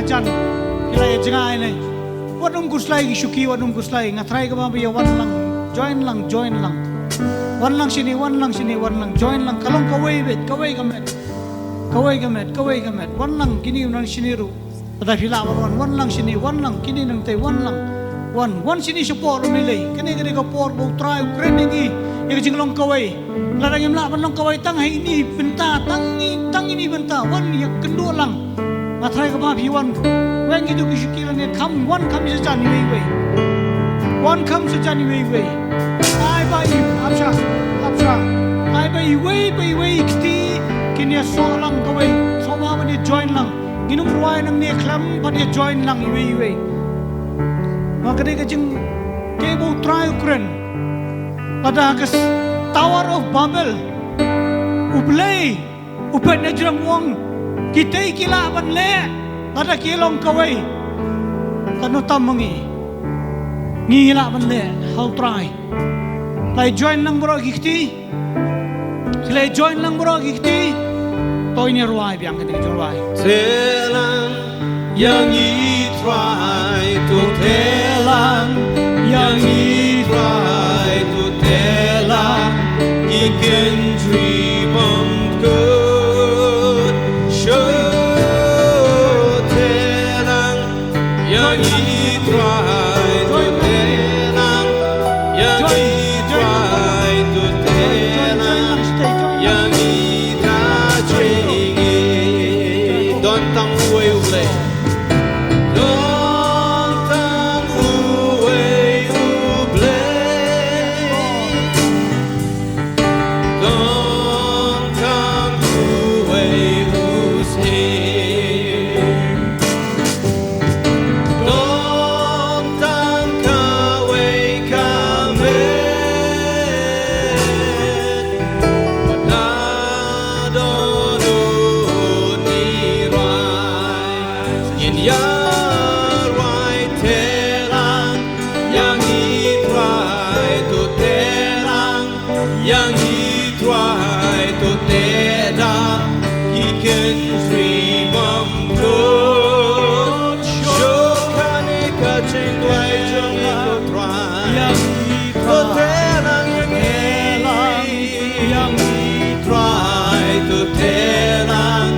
Jan, phi la ïa jngai ne. Wat nym khuslai ki shuki, wat nym khuslai. Nga trai kaba phi ïa wan lang, join lang, join lang. Wan lang shini, wan lang shini, wan lang, join lang. Ka long kawei beit, kawei ka met. Kawei ka met, kawei ka met. Wan lang kini, wan lang shini ruh. Lada phi lah wan, wan, wan lang shini, wan lang kini nangtei, wan lang. Wan, wan shini shapoh ruh ym lei. Kane ka dei ka por ba U Trai u kren ïa ngi ïa ka jinglong kawei. Lada ngim lah ban long kawei tang ha ine i bynta, tang i, tang ine i bynta, wan ïakynduh lang. Nga trai kaba phi wan. Weng kito ki shuki lane kham wan kham sha jan iwei iwei. Wan kham sha jan iwei iwei. Ai ba i, ap shah, ap shah. Ai ba iwei pa iwei i kti kin ïasoh lang kawei. Soh ba ban ïa join lang. Ngin ym rwai nangne khlem ban ïa join lang iwei iwei. Nga, ka dei ka jing, kaei ba U Trai u kren. Lada ka s-, Tower of Babel, U Blei u peit na jrong, u ong, kitei ki lah ban leh lada ki long kawei. Katno tam ma ngi, ngi lah ban leh ha U Trai. Phi la join lang baroh ki kti. Phi la join lang baroh ki kti. To ngin ïa rwai biang kane ka jingrwai. Te lang ïa ngi Trai, to te lang ïa ngi Trai, to te lang. Ngi kynjri bymkut. Shu te lang ïa ngi Trai, to te lang ïa ngi Trai, to te lang ïa ngi da jingim. Don tang uwei U Blei. Don tang uwei U Blei. Don tang uwei U Syiem. Don tang kawei ka met. Bad don u ngi rwai. Ngin ïa rwai te lang ïa ngi Trai, to te lang ïa ngi Trai, to te lang. Ngi kynjri bymkut. Shu kane ka jingduwai jong ngi, ko Trai. Ïa ngi Trai, to te lang ïa ngi. Te lang ïa ngi Trai, to te lang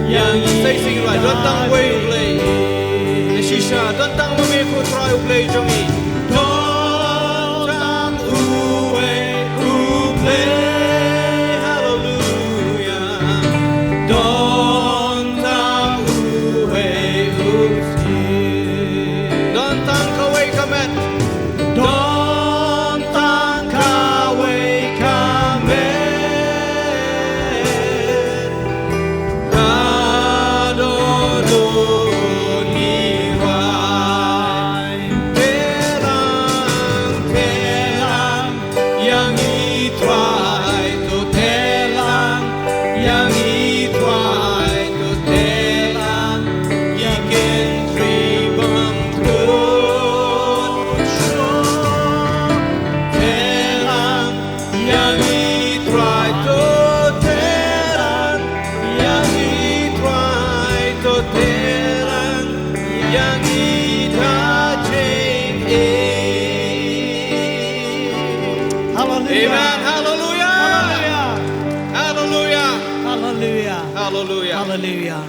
ïa ngi. Sa shisha, don tang uwei U Blei. Shisha, don tang ma me, ko Trai U Blei jong ngi. Don tang uwei U Blei. Haleluia. Don tang uwei U Syiem. Don tang kawei ka met. Don tang kawei ka met. Ka don u ngi rwai. Te lang, te lang ïa ngi Trai, to te lang ïa ngi Trai, to te lang. Ngi kynjri bymkut. Te lang ïa ngi Trai, to te lang ïa ngi Trai, to te lang ïa ngi da jingim. Haleluia. Amen. Haleluia. Haleluia. Haleluia. Haleluia. Haleluia. Haleluia.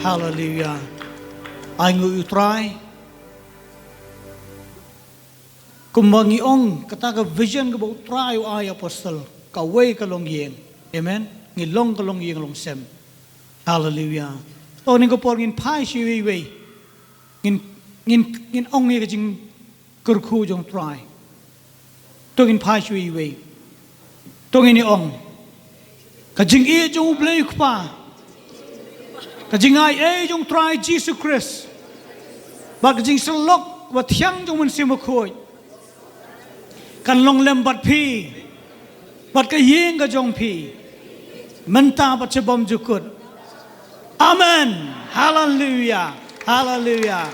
Haleluia. Ai nguh ïa U Trai. Kumba ngi ong, kata ka vision kaba U Trai u ai ïa u apostol, kawei ka longïing. Amen. Ngi long ka longïing longsem. Haleluia. To, ha kane ka por ngin phai sha iwei iwei. Ngin, ngin, ngin ong ïa ka jingkyrkhu jong U Trai. To ngin phai sha iwei iwei. To ngin ïa ong. Ka jingïeit jong U Blei U Kpa, ka jingaiei jong U Trai Jisu Khrist, bad ka jingsyllok ba thiang jong U Mynsiem Bakhuid, kan long lem bad phi bad ka ïing ka jong phi, mynta bad sha bymjukut. Amen. Haleluia. Haleluia.